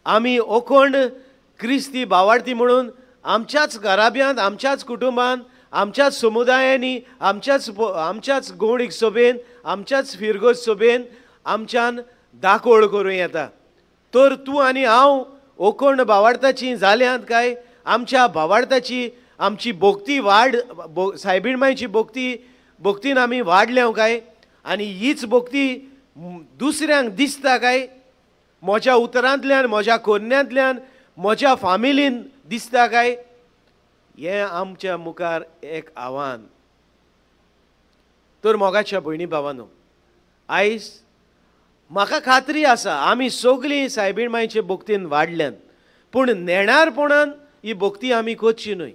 आमी ओकोंड क्रिस्ती भावार्थी म्हणून आमच्याच घराब्यांत, आमच्याच कुटुंबांत, आमच्याच समुदायांनी, आमच्याच गोवणीक सभेन, आमच्याच फिरगोज सभेन आमच्यान दाकोळ करूं येता. तर तूं आनी हांव ओकोंड भावार्थाची जाल्यांत काय आमच्या भावार्थाची आमची भक्ती वाड, सायबीण मायची भक्तीन आमी वाडल्या काय, आनी हीच भक्ती दुसऱ्यांक दिसता काय, म्हज्या उतरांतल्यान, म्हज्या कोरण्यांतल्यान, म्हज्या फामिलीन दिसता काय, हें आमच्या मुखार एक आव्हान. तर मोगाच्या भयणी भावानो, आयज म्हाका खात्री आसा आमी सगळीं सायबीण मायचे भक्तीन वाडल्यान, पूण नेणारपणान ही भक्ती आमी करची न्हय.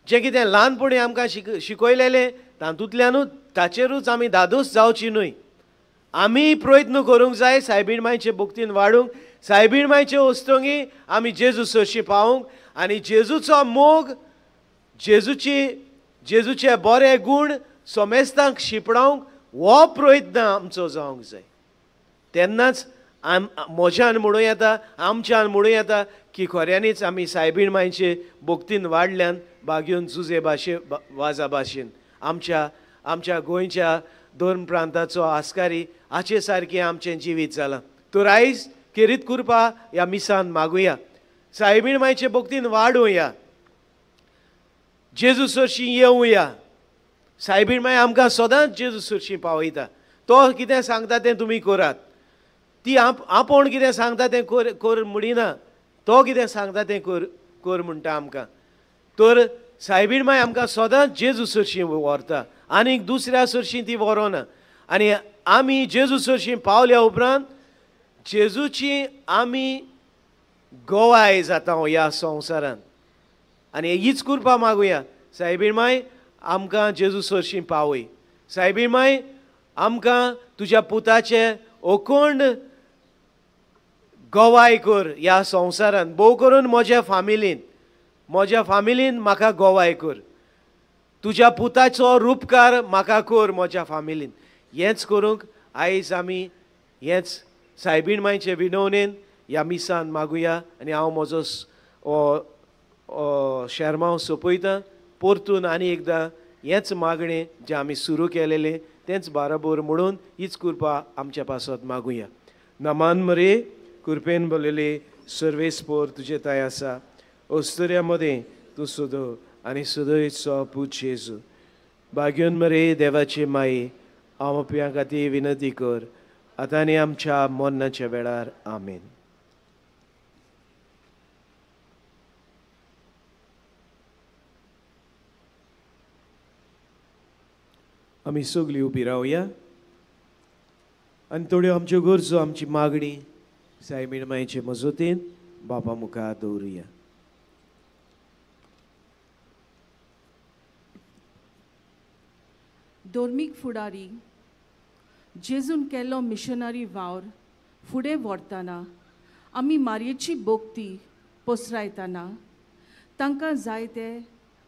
जें कितें ल्हानपणी आमकां शिकयलेलें तातूंतल्यानूच ताचेरूच आमी धादोस जावची न्हय. आमी प्रयत्न करूंक जाय सायबीण मायचे भक्तीन वाडूंक, सायबीण मायचे वस्तुंगी आमी जेजू सरशी पावूंक आनी जेजूचो मोग, जेजूचे बरे गूण समेस्तांक शिंपडावंक हो प्रयत्न आमचो जावंक जाय. तेन्नाच म्हज्यान म्हणूं येता, आमच्यान म्हणूं येता की खऱ्यांनीच आमी सायबीण मायचे भक्तीन वाडल्यान बागेवन जुजे भाशे वाजा भाशेन आमच्या आमच्या गोंयच्या दोन प्रांताचो आस्कारी हाचे सारकें आमचें जिवीत जालां. तर आयज खेरीत कुरपा ह्या मिसान मागुया, सायबीण मायचे भक्तीन वाडुया, जेजू सरशीं येवया. सायबीण माय आमकां सदांच जेजू सरशीं पावयता. तो कितें सांगता तें तुमी करात. ती आपूण कितें सांगता तें कर कर म्हणिना, तो कितें सांगता तें कर कर म्हणटा आमकां. तर सायबीण माय आमकां सदांच जेजू सरशीं व्हरता आनीक दुसऱ्या सरशीं ती व्हरोना. आनी आमी जेजू सरशीं पावल्या उपरांत जेजूची आमी गवाय जाता ह्या संवसारांत. आनी हीच कृपा मागुया, सायबीण माय आमकां जेजू सरशीं पावय. सायबीण माय आमकां तुज्या पुताचे अखंड गवाय कर ह्या संवसारांत, भोव करून म्हज्या फामिलीन, म्हज्या फामिलीन म्हाका गवाय कर, तुज्या पुताचो रुपकार म्हाका कर म्हज्या फामिलीन. हेंच करूंक आयज आमी हेंच सायबीण मायचे विनवणेन ह्या मिसान मागुया. आनी हांव म्हजो शेरमांव सोंपयतां. परतून आनी एकदां हेंच मागणें जें आमी सुरू केलेलें तेंच बाराबोर म्हणून हीच कृपा आमच्या पासत मागुया. नमान मरे कृपेन बोललेले सर्वेस्पोर तुजे ताय आसा, अस्तुऱ्या मदें तूं सदो आनी सदयचो पूत जेजू. भाग्योन मरे देवाची माई, हांव आपल्या खातीर विनंती कर आतां आनी आमच्या मरणाच्या वेळार. आमेन. आमी सगळीं उबी रावया आनी थोड्यो आमच्यो गरजो, आमची मागणी सायबीण मायचे मजतीन बापा मुखार दवरुया. धर्मीक फुडारी जेजून केल्लो मिशनरी वावर फुडें व्हरतना आमी मारयेची भक्ती पसरायतना तांकां जायते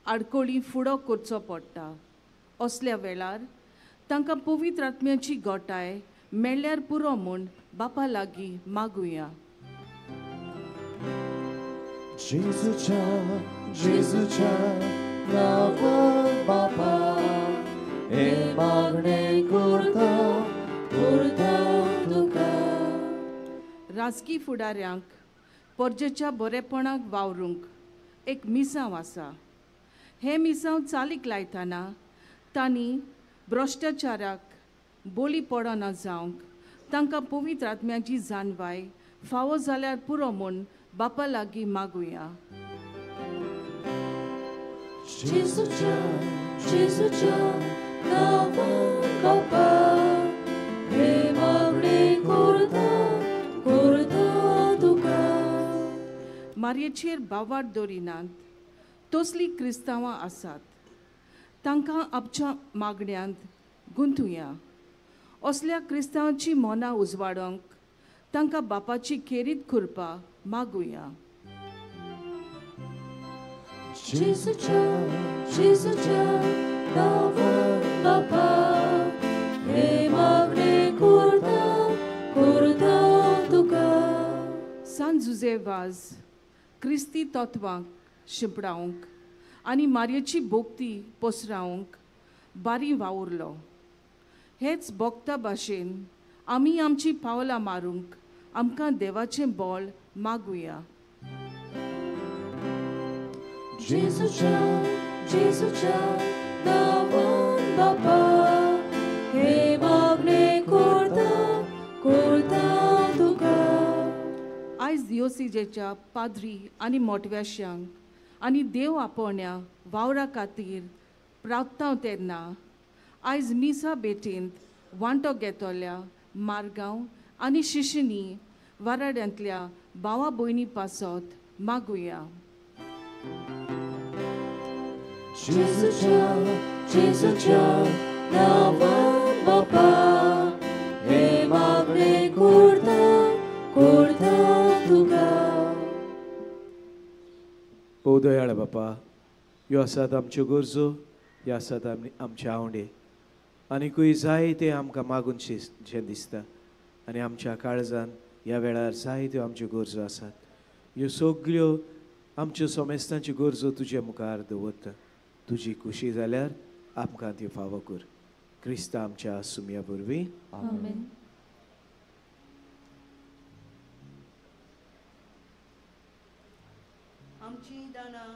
आडकोळी फुडो करचो पडटा. असल्या वेळार तांकां पवित्र आत्म्याची गोटाय मेळ्ळ्यार पुरो म्हूण बापा लागीं मागुया. जेजूच्या जेजूच्या नांवान बापा हे मागणें करता करता तुका. राजकी फुडाऱ्यांक परजेच्या बरेपणाक वावरूंक एक मिसांव आसा. हें मिसांव चालीक लायतना तांणी भ्रश्टाचाराक बोली पडना जावंक तांकां पवित्र आत्म्याची जाणवाय फावो जाल्यार पुरो म्हूण बापा लागीं मागुया. जेजूच्या जेजूच्या नांवान बापा हे मागणें करता करता तुका. मारयेचेर बावार दवरिनात तसलीं क्रिस्तांवां आसात, तांकां आमच्या मागण्यांत गुंतुया. असल्या क्रिस्तांवांची मनां उजवाडोवंक तांकां बापाची खेरीत कृपा मागुया. जेजूच्या जेजूच्या नांवान बापा हे मागणें करता करता तुका. सांत जुझे वाज क्रिस्ती तत्वांक शिंपडावंक आनी मारयेची भक्ती पसरावंक बारी वावुरलो. हेच भक्ता भाशेन आमी आमची पावलां मारूंक आमकां देवाचें बळ मागुया. जेजूच्या जेजूच्या नांवान बापा हे मागणें करता करता तुका. आयज दियोसिजेच्या पाद्री आनी मोटव्याश्यांक आनी देव आपोवण्या वावरा खातीर प्रार्थना तेन्ना आयज मिसा भेटींत वांटो घेतल्या मारगांव आनी शिशिनी वाराड्यांतल्या भावा भयणी पासत मागुया. जेजूच्या जेजूच्या नांवान बापा हे मागणें करता करता तुका. भोव दयाळ बापा, ह्यो आसात आमच्यो गरजो, ह्यो आसात आमचे आवडे, आनीकूय जाय तें आमकां मागून शें दिसता. आनी आमच्या काळजान ह्या वेळार जायत्यो आमच्यो गरजो आसात. ह्यो सगळ्यो आमच्यो समेस्तांच्यो गरजो तुजे मुखार दवरता. तुजी खुशी जाल्यार आमकां त्यो फावो कर. क्रिस्ता आमच्या सुमया वरवीं. आमेन. आमची दानां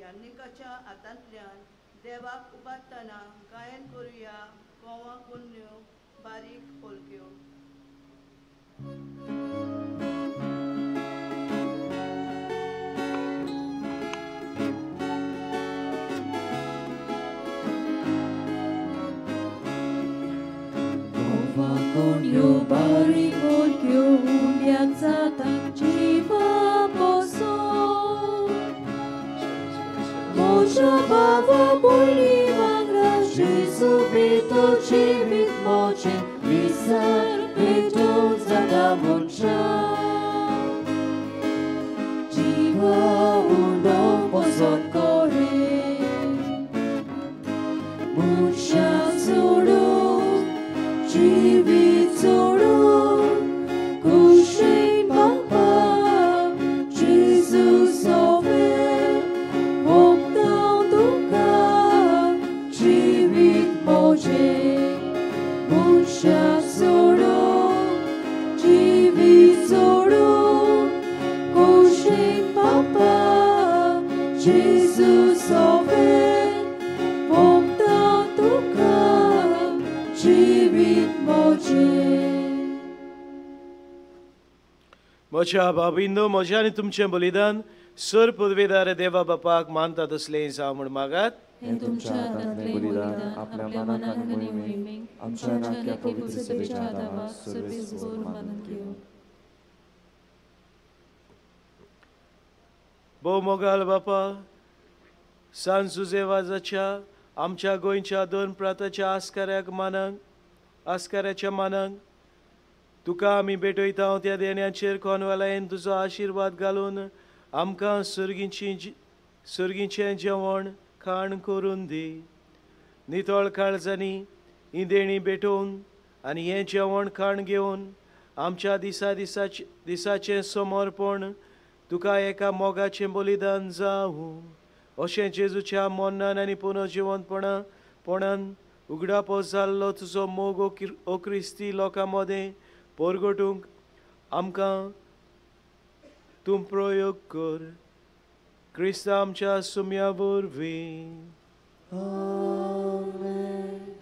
यान्निकाच्या हातांतल्यान देवाक उबारतना गायन करुया गोवा कोन्न्यो बारीक पोलक्यो. गोवा कोन्यो बारीक पोलक्यो उंड्याक जाता जिवा पोसो म्हज्या बाबा भयणी वांगडा जेजू पेटो जिवीत म्हजें विसर पेटोवंक जाता मनशाक जिवा उंडो पसंत करे मनशाक सोडून जिवीत सोडून कुशीन बापाक जेजू सोवे मनशाक सोडून जिवीत सोडून कुशीन बापाक जेजू सोवे भोगता तुका जिवीत म्हजें. म्हज्या बाबिंदो म्हजें आनी तुमचें बलिदान सर पदवेदार देवा बापाक मानता तसलें जावं म्हूण मागात. हें तुमच्या हातांतलें बलिदान आपल्या मनाक आनी मोहिमेक आमच्या नाक्या पवित्र सभेच्या आदाराक सर्वेस्पर मानून घेवं. भोव मोगाल बापा, सान जुजेवाजाच्या आमच्या गोंयच्या दोन प्रांताच्या आस्काऱ्याक मानांक आस्काऱ्याच्या मानांक तुका आमी भेटयता. त्या देण्याचेर कोनवालायन तुजो आशिर्वाद घालून आमकां सर्गीचें जेवण खाण करून दी. नितळ काळजांनी ही देणी भेटोवन आनी हें जेवण खाण घेवन आमच्या दिसा दिसाचें समर्पण तुका एका मोगाचें बलिदान जावं अशें जेजूच्या मरणान आनी पुनर्जिवंतपणान उगडापो जाल्लो तुजो मोग ओ क्रिस्ती लोकां मदें परगटूंक आमकां तूं प्रयोग कर. क्रिस्ता आमच्या सुम्या वरवीं.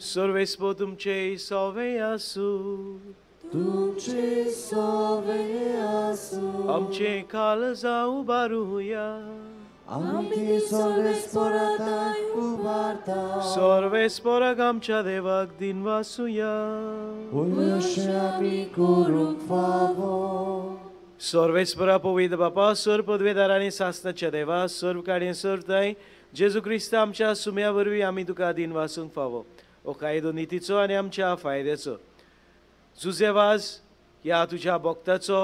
सर्वेस्पर तुमचे सवे आसूं. तुमचे सवे आसूं. आमचें काळजां उबारुया. आमी सर्वेस्पराक उबारता. सर्वेस्पराक आमच्या देवाक दिनवासुया. अशें आमी करूंक फावो. सर्वेस्परा पवित्र बापा, सर्व पदवेदार आनी सासणाच्या देवा, सर्व काडयेन सर्व जेजू क्रिस्त आमच्या सुम्या वरवीं आमी तुका दिनवासूंक फावो. ओ कायदो नितीचो आनी आमच्या फायद्याचो जुजेवाज ह्या तुज्या भक्ताचो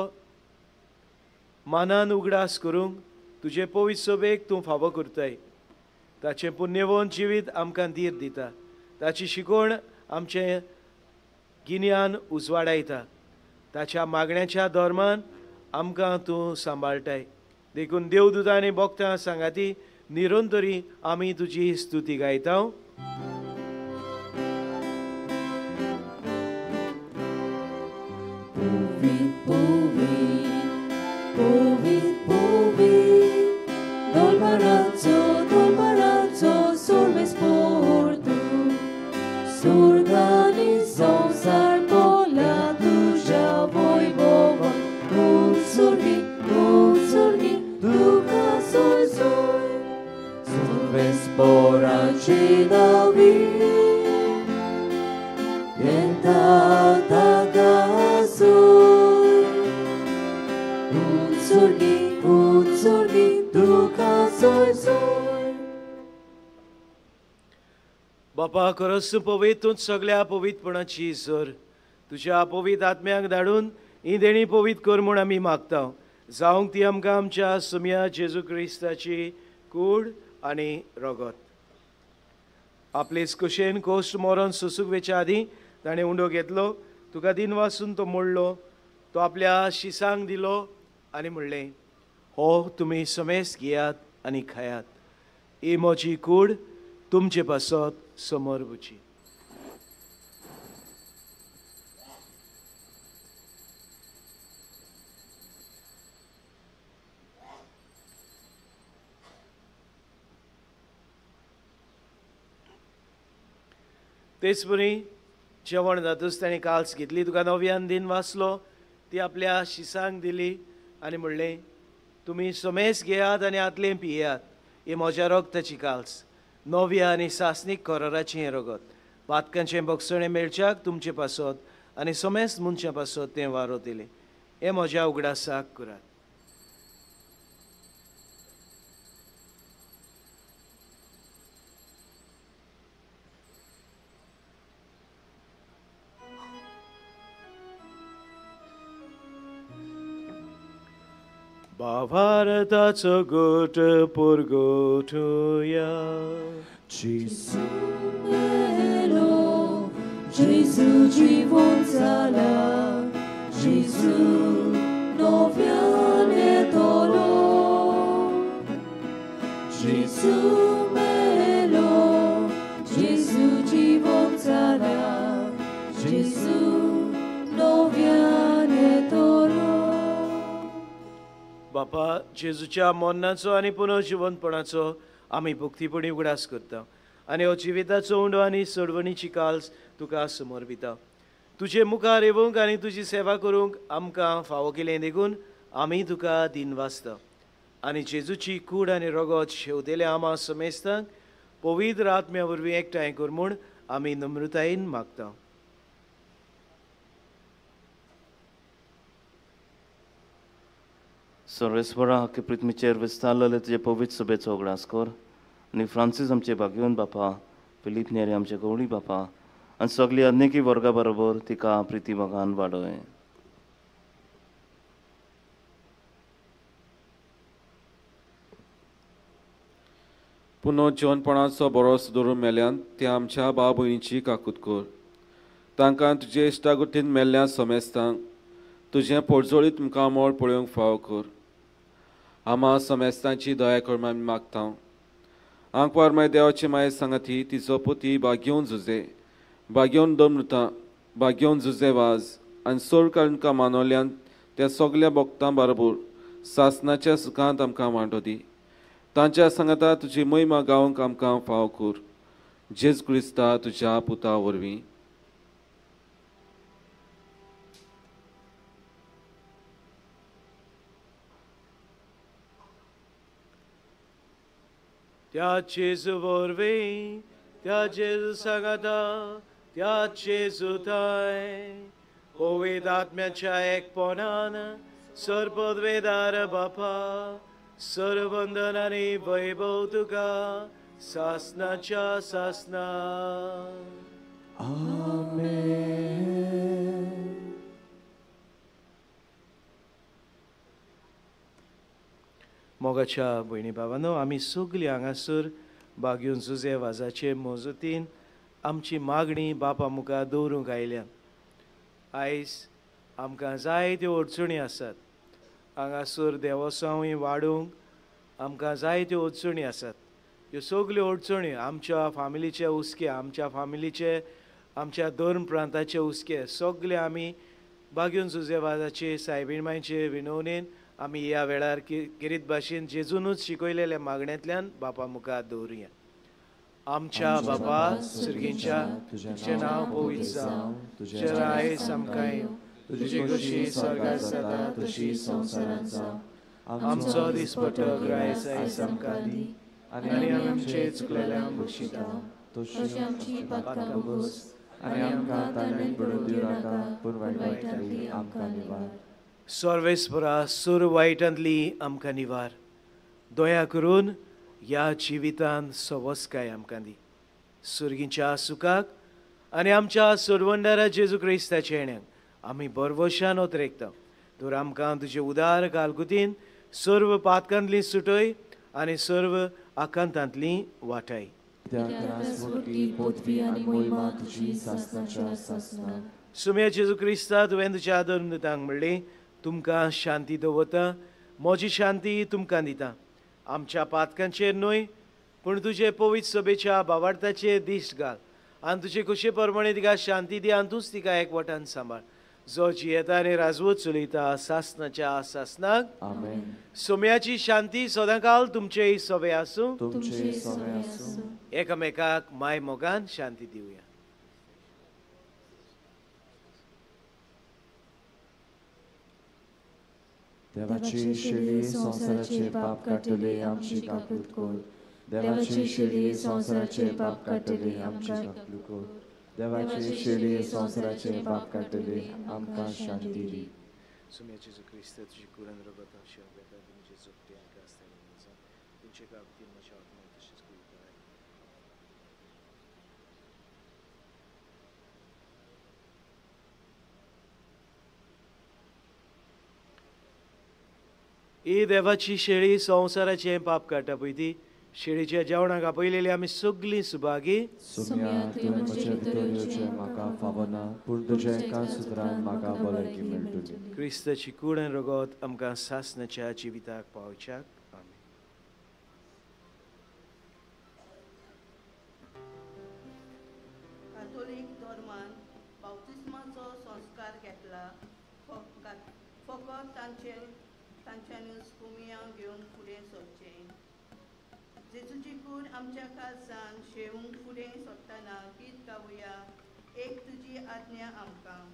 मानान उगडास करूंक तुजे पवित्र सभेक तूं फावो करताय. ताचें पुण्यवंत जिवीत आमकां धीर दिता. ताची शिकवण आमचें गिन्यान उजवाडायता. ताच्या मागण्याच्या धर्मान आमकां तूं सांबाळटाय. देखून देवदूतां आनी भक्तां सांगाती निरंतरी आमी तुजी स्तुती गायता. बापा, खरोच तूं पवित्र, तूंच सगळ्या पवित्रपणाची सर. तुज्या पवित्र आत्म्याक धाडून ही देणी पवित्र कर म्हूण आमी मागता. जावंक ती आमकां आमच्या सुम्या जेजू क्रिस्ताची कूड आनी रगत. आपलेच कुशेन कोश्ट मरण सोसूंक वेच्या आदीं ताणें उंडो घेतलो, तुका दिनवासून तो मोडलो, तो आपल्या शिसांक दिलो आनी म्हणलें, हो तुमी समेस्त घेयात आनी खायात. ही म्हजी कूड तुमचे पासत समोर वची. तेच परी जेवण जातूच ताणें काल्स घेतली, तुका नव्यान दिन वाचलो, ती आपल्या शिसांक दिली आनी म्हणलें, तुमी समेस घेयात आनी आतलें पियात, ही म्हज्या रगताची काल्स, नव्या आनी सासणीक कराराचें हें रगत, पातकांचें बक्षणें मेळच्याक तुमचे पासत आनी समेस्त मनशां पासत तें वारो दिलें. हें म्हज्या उगडासाक करात. भावार्थाचो गोट पुरगोठुया. जेजू मेलो, जेजू जिवन जाला, जेजू नव्यान येतलो. जेजू मेलो, जेजू जिवन जाला, जेजू नव्यान येतलो. बापा, जेजूच्या मरणाचो आनी पुनर्जिवंतपणाचो आमी भक्तीपणी उगडास करता आनी हो जिविताचो उंडो आनी सोडवणीची काल्स तुका समर्पिता. तुजे मुखार येवंक आनी तुजी सेवा करूंक आमकां फावो केलें देखून आमी तुका दिनवासता. आनी जेजूची कूड आनी रगत शेवतेले आमा समेस्तांक पवित्र आत्म्या वरवीं एकठांय कर म्हूण आमी नम्रतायेन मागता. सर्वेस्वरा, हक्के पृथ्वीचेर विस्तारलेले तुजे पवित्र सभेचो उगडास कर आनी फ्रांसीस आमचे भाग्यवंत बापा, फिलीप नेरी आमचे गवळी बापा आनी सगळी आज्ञेकी वर्गा बरोबर तिका प्रिती मोगान वाडय. पुनः जिवनपणाचो बरोस दवरून मेल्यान त्या आमच्या भाव भयणीची काकूत कर. तांकां तुजे इश्टागुटीन मेल्ल्या समेस्तांक तुजें पोरजोळीत मुखामळ पळोवंक फावो कर. आमा समेस्तांची दया कर आमी मागता. आंकवार माय देवाची माये सांगाती तिचो पोती बागेवन झुजे, बागेवन दमृता, बागेवन झुजे वाज आनी सोड काळका मानवल्यान त्या सगल्या भक्तां बरोबर सासनाच्या सुखांत आमकां वांटो दी. तांच्या सांगाता तुजी महिमा गावंक आमकां फावो कर. जेजू क्रिस्ता तुज्या पुता वरवीं. त्या जेजू वरवीं, त्या जेजू सांगाता, त्या जेजू थांय पवित्र आत्म्याच्या एकपणान सर्वपदवेदार बापा, सर्वंदन आनी वैभव तुका सासनाच्या सासना. आमेन. मोगाच्या भयणी भावांनो, आमी सगळीं हांगासर बागेवन जुजे वाजाचे मजतीन आमची मागणी बापा मुखार दवरूंक आयल्या. आयज आमकां जायत्यो अडचणी आसात. हांगासर देवसांवूय वाडोवंक आमकां जायत्यो अडचणी आसात. ह्यो सगल्यो अडचणी आमच्या फामिलीचे हुस्के, आमच्या फामिलीचे, आमच्या धर्म प्रांताचे हुस्के सगळे आमी बागेवन जुजे वाजाचे सायबीण मांयचे विनवणेन आमी ह्या वेळार किरीत भाशेन जेजूनच शिकयलेल्या मागण्यांतल्यान बापा मुखार दवरुया. आमच्या बापा सुर्गींच्या, तुजें नांव पवित्र जावं, तुजें राय आमकां येवं, तुजी खोशी स्वर्गार जाता तशी संवसारांत जावं. आमचो दिसपट्टो ग्रास आयज आमकां दी आनी आमी आमचे चुकलेल्यांक बक्षिता तशी आमची पातकां भोगस आनी आमकां ताणें पडून दिवं नाका, पूण वायटांतली आमकां निवार. सर्वेस्परा, सूर वायटांतली आमकां निवार. दया करून ह्या जिवितान सवस्काय आमकां दी. सुर्गींच्या सुखाक आनी आमच्या सोडवणदारा जेजू क्रिस्ताच्या येण्याक आमी भरवशान ओतरेकता. तर आमकां तुजे उदार कालकुतीन सर्व पातकांतली सुटय आनी सर्व आकांतांतली वाटाय. सुम्या जेजू क्रिस्ता, तुवें तुज्या आदर म्हणलें, तुमकां शांती दवरता, म्हजी शांती तुमकां दिता. आमच्या पातकांचेर न्हय पूण तुजे पवित्र सभेच्या भावार्थाचेर दिश्ट घाल आनी तुजे खोशे प्रमाणे तिका शांती दी आनी तूंच तिका एकवटान सांबाळ, जो जियेता आनी राजवत चलयता सासनाच्या सासनाक. सोम्याची शांती सदांकाल तुमचेय सवे आसूं. एकामेकाक माय मोगान शांती दिवया. देवाची शेळी संवसाराचे पाप काडटली आमची काकूत कर. देवाची शेळी संवसाराचे पाप काडटली आमची काकूत कर. देवाची शेळी संवसाराचे पाप काडटली आमकां शांती दी. सुम्या जेजू क्रिस्त तुजी कुरान रगत आमची अभ्यता तुमचे जोगते आनी आसता तुमचे कागदीन म्हज्या आत्म्यान तशेंच कुळीत. ही देवाची शेळी संवसाराचें पाप काडटा पळय ती शेळीच्या जेवणाक आपयलेली आमी सगळीं सुभागी. सुम्या तुवें म्हजे भितर येवचें म्हाका फावना, पूण तुज्या एका सुत्रान म्हाका भलायकी मेळटली. क्रिस्ताची कूड आनी रगत आमकां सासणाच्या जिविताक पावच्याक. आमी कातोलीक धर्मान बाप्तिस्माचो संस्कार घेतला फकत तांच्यांनी कुमिया घेवन फुडें सरचें. जेजूची कूड आमच्या काळजान शेवूंक फुडें सरतना गीत गावया एक तुजी आज्ञा आमकां.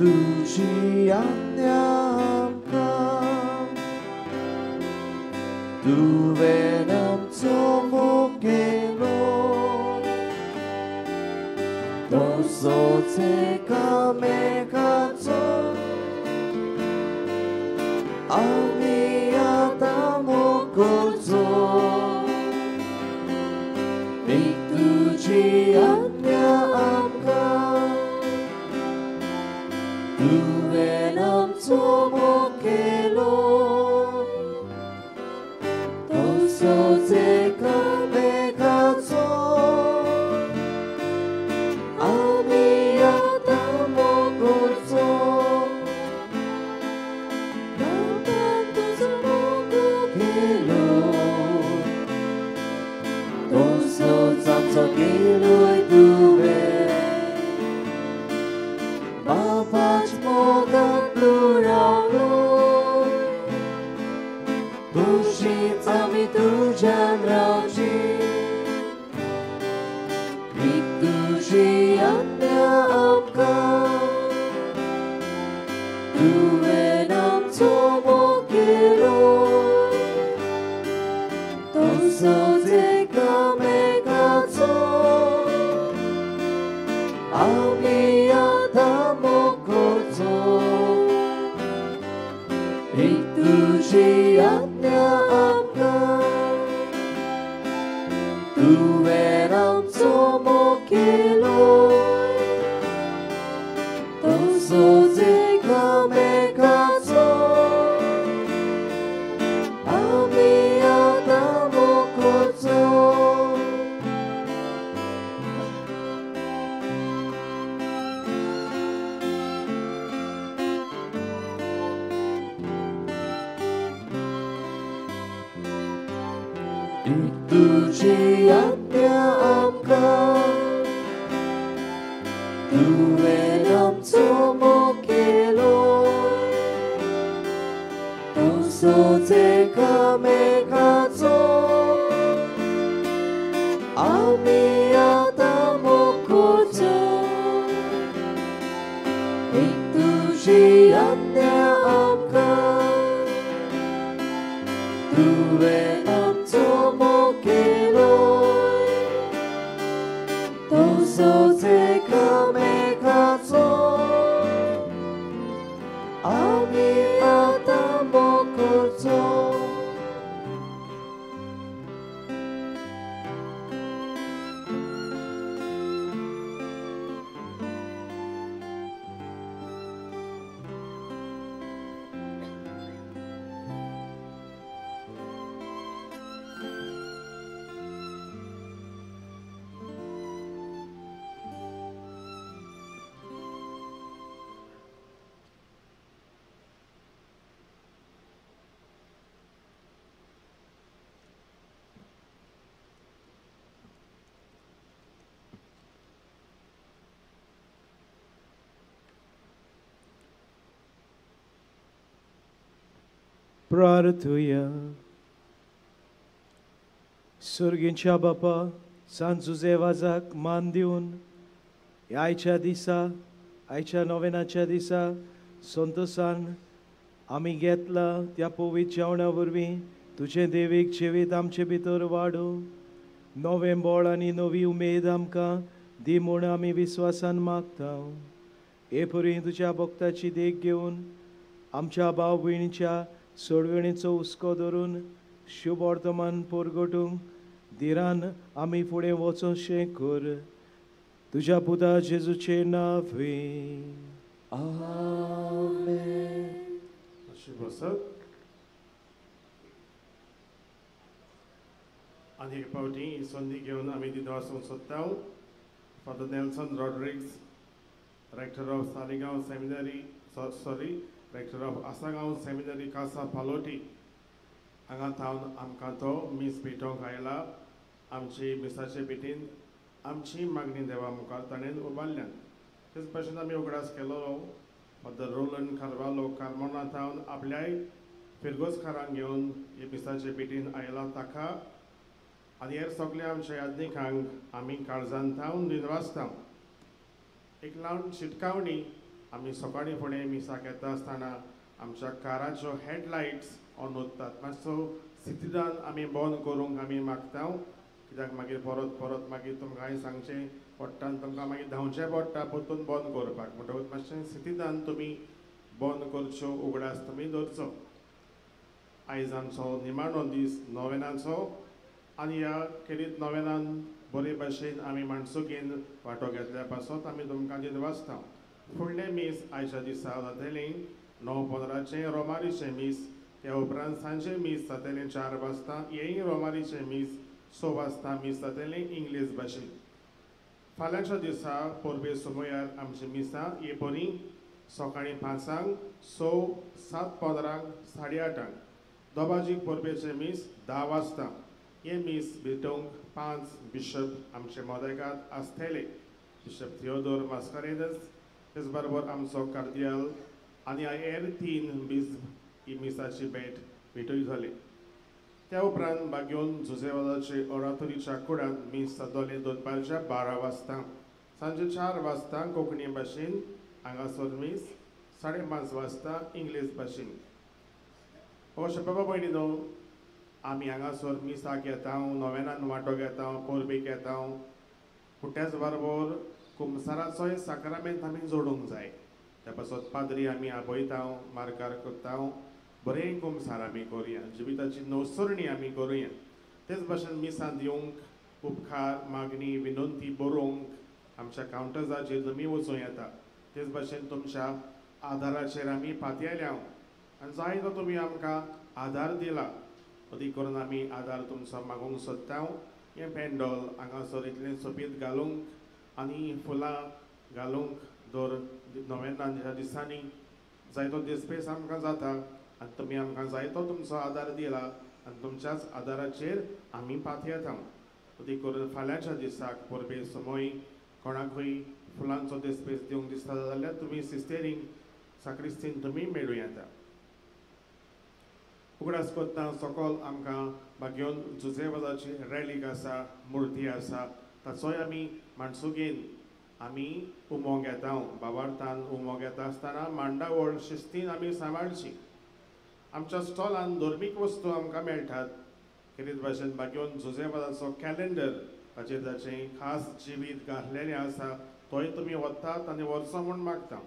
तुजी आज्ञा आमकां तुवें आमचो मोग केलो, तसोच एकामेकाचो आमी आतां मोग करचो. एक तुजी आज्ञा आमकां तुवें आमचो मोग केलो, तसोच एकामेकाचो आमी आतां मोग करचो. बाबान तुजो मोग केलो, तसोच आमचो केलोय तुवें. बाबाच मोगान तूं रावलो, तशीच आमी तुज्यान रावची. एक तुजी आज्ञा आमकां तुवें आमचो मोग केलो, तसोच एकामेकाचो आमी आतां मोग करचो. एक तुजी आज्ञा आमकां तुवें आमचो मोग केलो, तसोच एकामेकाचो आमी आतां मोग करचो. तुजी आज्ञा आमकां तुवें आमचो मोग केलो, तसोच एकामेकाचो आमी आतां मोग करचो. एक तुजी आज्ञा आमकां तुवें आमचो मोग केलो, तसोच एकामेकाचो आमी आतां मोग करचो. प्रार्थुया. सुर्गींच्या बापा, सांत जुझे वाजाक मान दिवन आयच्या दिसा, आयच्या नोवेनाच्या दिसा संतोसान आमी घेतला त्या पवित्र जेवणा वरवीं तुजें देवीक जिवीत आमचे भितर वाडूं. नवें बळ आनी नवी उमेद आमकां दी म्हूण आमी विस्वासान मागता. हे परी तुज्या भक्ताची देख घेवन आमच्या भाव भयणीच्या सोडवणीचो हुस्को धरून शुभ वर्तमान परगटूंक धिरान आमी फुडें वचोंशें कर. तुज्या पुता जेजूचे नांवे आमेन. बसत आनी एक फावटी ही संदी घेवन आमी दिनवासूंक सोदता Father Nelson Rodrigues, rector of Saligao seminary, sorry, rector of Assagao seminary Casa Paloti हांगा थावन आमकां तो मीस भेटोवंक आयला. आमची मिसाचे भेटीन आमची मागणी देवा मुखार ताणें उबारल्यान. तेच भाशेन आमी उगडास केलो फादर रोलन कार्वालो कार्मोना थावन आपल्याय फिरगोजकारांक घेवन हे मिसाचे भेटीन आयला ताका आनी हेर सगल्या आमच्या याज्ञिकांक आमी काळजान थावन दिनवासता. एक ल्हान शिटकावणी, आमी सकाळीं फुडें मिसाक येता आसतना आमच्या काराच्यो हेडलायट्स ऑन उरतात. मातसो सितिदान आमी बंद करूंक आमी मागता, कित्याक मागीर परत परत मागीर तुमकां हांवें सांगचें पडटा आनी तुमकां मागीर धांवचें पडटा परतून बंद करपाक. म्हणटकूच मातशें सितिदान तुमी बंद करच्यो, उगडास तुमी दवरचो. आयज आमचो निमाणो दीस नोवेनाचो आनी ह्या खेरीत नोवेनान बरे भाशेन आमी माणसुकेन वांटो घेतल्या पासत आमी तुमकां दिनवासता. फुडलें मीस आयच्या दिसा जातलें 9:15 रोमारीचें मीस. त्या उपरांत सांजे मीस जातलें 4 वाजता, हेंय रोमारीचें मीस. 6 वाजता मीस जातलें इंग्लीश भाशेन. फाल्यांच्या दिसा परबे सुमयार आमची मिसां हे परी सकाळीं 5, 6, 7:15, 8:30. दोबाजीक परबेचें मीस 10 वाजता. हे मीस भेटोवंक 5 बिशप आमचे मोदेगाद आसतले, बिशप थियोदोर मास्कारेनस, तेच बरोबर आमचो कार्दियाल आनी हेर 3 बीस ही मिसाची भेट भेटयतले. त्या उपरांत बागयोन जुझेवादाचे ओरातोरीच्या कुडांत मीस जातलें दनपारच्या 12 वाजता. सांजे 4 वाजता कोंकणी भाशेन हांगासर मीस, 5:30 वाजता इंग्लीश भाशेन. अशें बाबा भयणीनो, आमी हांगासर मिसाक येता, नोवेनान वांटो घेता, परबेक येता, पूण त्याच बरोबर कुमसाराचोय साक्रामेंत आमी जोडूंक जाय. त्या पासत पाद्री आमी आपयता, मार्गार करता, बरें कुमसार आमी करुया, जिविताची नवसरणी आमी करुया. तेच भाशेन मिसांत येवंक उपकार, मागणी, विनंती बरोवंक आमच्या कावंटर्साचेर तुमी वचूं येता. तेच भाशेन तुमच्या आदाराचेर आमी पातयेल्या आनी जायतो तुमी आमकां आदार दिला. अदीक करून आमी आदार तुमचो मागूंक सोदता. हें पेंडोल हांगासर इतलें सोबीत घालूंक आनी फुलां घालूंक दर नोवेनाच्या दिसांनी जायतो दिसपेस आमकां जाता आनी तुमी आमकां जायतो तुमचो आदार दिला आनी तुमच्याच आदाराचेर आमी पातयेता. अदीक करून फाल्यांच्या दिसाक परबे समय कोणाकूय फुलांचो दिसपेस दिवंक दिसता जाल्यार तुमी सिस्तेरींक साक्रिस्तीन तुमी मेळूं येता. उगडास करता सकल आमकां बागयोन जुझेवादाची रॅलीक आसा, मुर्ती आसा, ताचोय आमी माणसुगेन आमी उमो घेता. बाबार्थान उमो घेता आसतना मांडावळ शिस्तीन आमी सांबाळची. आमच्या स्टॉलान धर्मीक वस्तू आमकां मेळटात. खेरीत भाशेन बागयोन जुझेवादाचो कॅलेंडर ताचेर ताचें खास जिवीत घातलेलें आसा, तोय तुमी वतात आनी व्हरचो म्हूण मागता.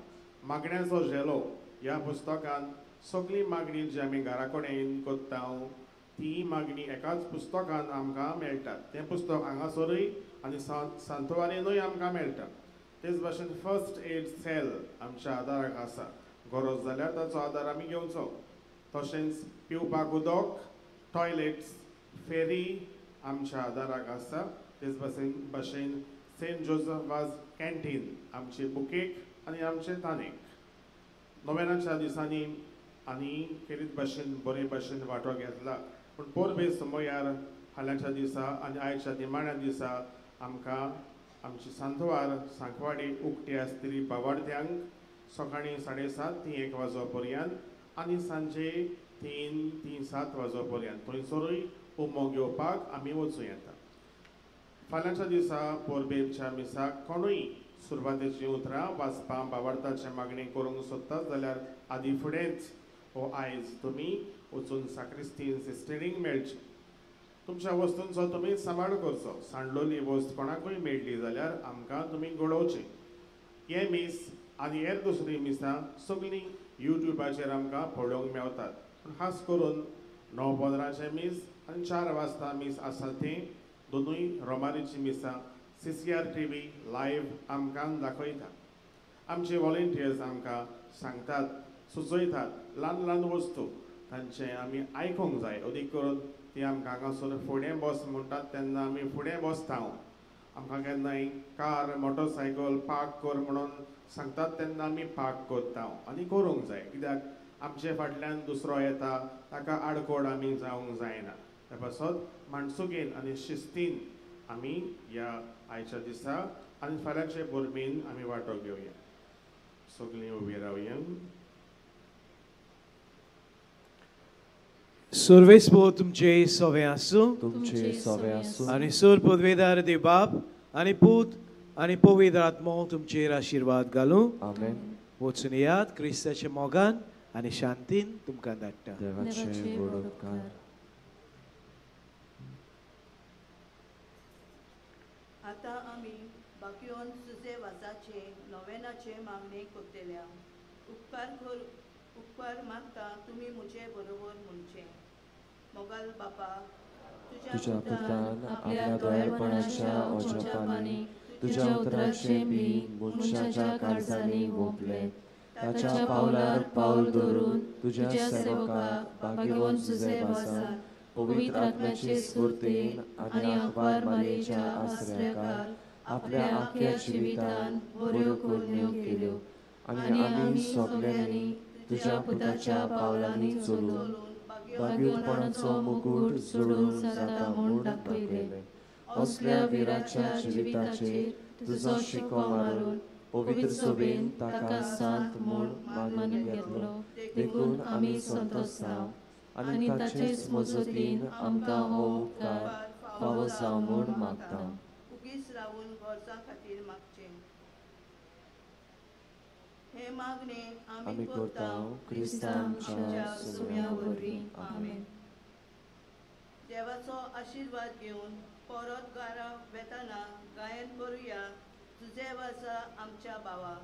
मागण्याचो झेलो ह्या पुस्तकान सगळी मागणी जी आमी घरा कडेन करता ती मागणी एकाच पुस्तकान आमकां मेळटात. तें पुस्तक हांगासरूय आनी सांतवारीनूय आमकां मेळटा. तेच भाशेन फर्स्ट एड सेल आमच्या आदाराक आसा, गरज जाल्यार ताचो आदार आमी घेवचो. तशेंच पिवपाक उदक, टॉयलेट्स, फेरी आमच्या आदाराक आसा. तेच भाशेन सेंट जोजफ वाज कॅन्टीन आमचे बुकेक आनी आमचे तानेक. नोवेनाच्या दिसांनी आनी खेरीत भाशेन बरे भाशेन वांटो घेतला. पूण परबे समयार फाल्यांच्या दिसा आनी आयच्या निमाण्या दिसा आमकां आमची सांतवार सांकवाडी उक्ती आसतली बावार्थ्यांक सकाळीं 7:30 ते 1 वाजो पर्यंत आनी सांजे 3 ते 7 वाजो पर्यंत थंयसरूय उमो घेवपाक आमी वचूं येता. फाल्यांच्या दिसा परबेच्या मिसाक कोणूय सुरवातेचीं उतरां वाचपाक बाबार्थाचे मागणी करूंक सोदतात जाल्यार आदी फुडेंच हो आयज तुमी वचून साक्रिस्तीन सिस्टरींक मेळची. तुमच्या वस्तूंचो तुमी सांबाळ करचो. सांडलोली वस्त कोणाकूय मेळ्ळी जाल्यार आमकां तुमी घडोवची. हें मीस आनी हेर दुसरीं मिसां सगळीं युट्यूबाचेर आमकां पळोवंक मेवतात. पूण खास करून 9:15 मीस आनी 4 वाजता मीस आसा तें दोनूय रोमारीचीं मिसां CCR TV live आमकां दाखयता. आमचे वॉलंटियर्स आमकां सांगतात, सुचयतात ल्हान ल्हान वस्तू तांचें आमी आयकूंक जाय. अदीक करून ती आमकां हांगासर फुडें बस म्हणटात तेन्ना आमी फुडें बसता. आमकां केन्नाय कार मोटरसायकल पार्क कर म्हणून सांगतात तेन्ना आमी पार्क करता आनी करूंक जाय, कित्याक आमचे फाटल्यान दुसरो येता ताका आडकोड आमी जावंक जायना. त्या पासत माणसुकेन आनी शिस्तीन आमी ह्या आयच्या दिसा आनी फाल्यांचे परबेन आमी वांटो घेवया. सगळीं उबी रावया. सर्वेस्पो तुमचे सवे आसूं, तुमचे सवे आसूं. आनी सर पदवेदार देव बाप आनी पूत आनी पवित्र आत्मो तुमचेर आशिर्वाद घालूं. आमेन. वचून याद क्रिस्ताच्या मोगान आनी शांतीन तुमकां धाडटा. देवाचे व्हड उपकार. आतां आमी बाकियोन सुजे वाजाचे नोवेनाचे मागणी करतल्या. उपकार मागता तुमी म्हजे बरोबर म्हणचें. मोगाल बापा, तुज्या पुतान आपल्या दयाळपणाच्या ओजापांनी तुज्या उतराचें बी मनशाच्या काळजांनी वोंपलें. ताच्या पावलार पावल धरून तुज्या सेवकाक भाग्यवंत जुझे वासान पवित्र आत्म्याचे स्फूर्तीन आनी आंकवार मारयेच्या आसऱ्याकार आपल्या आख्या जिवितान बऱ्यो करण्यो केल्यो आनी आमी सगल्यांनी तुज्या पुताच्या पावलांनी चलून भाग्योत्पणाचो मुकूट जोडूंक जाता म्हूण दाखयलें. असल्या विराच्या जिविताचेर तुजो शिको मारून पवित्र सभेन ताका सांत म्हूण मानून घेतलो. देखून आमी संतोष जावं आनी ताचेच मजतीन आमकां हो उपकार फावो जावं म्हूण मागता. उगीच रावून गरजां खातीर मागचें हें मागणें आमी करता क्रिस्ता आमच्या सुम्या वरवीं. आमेन. देवाचो आशिर्वाद घेवन परत घरा वेतना गायन करुया तुझे वाजा आमच्या भावा.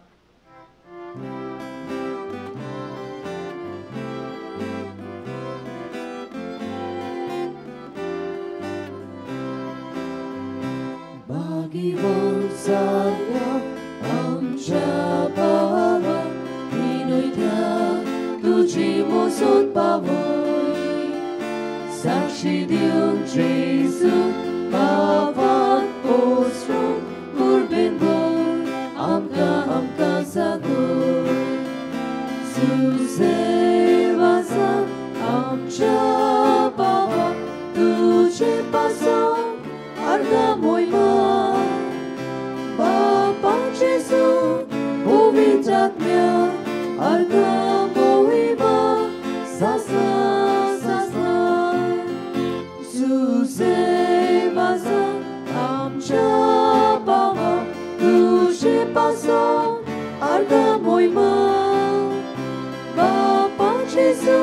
भाग्यवंत जाल्या आमच्या बाबा, विनयत्या तुजी मोसत पावय. साक्षी दिवन जेजू बाबाक पोसरून कुर्बेन भर आमकां आमकां जागय. जुझे वाजा आमच्या बाबा, तुजे पासत अर्दा मोयमा. बापा जेजू पवित्र आत्म्या अर्दा मोहिमा सासना सासना. जुझे वाजा आमच्या बाबा, तुजे पासत अर्दा मोहिमा. बापा जेजू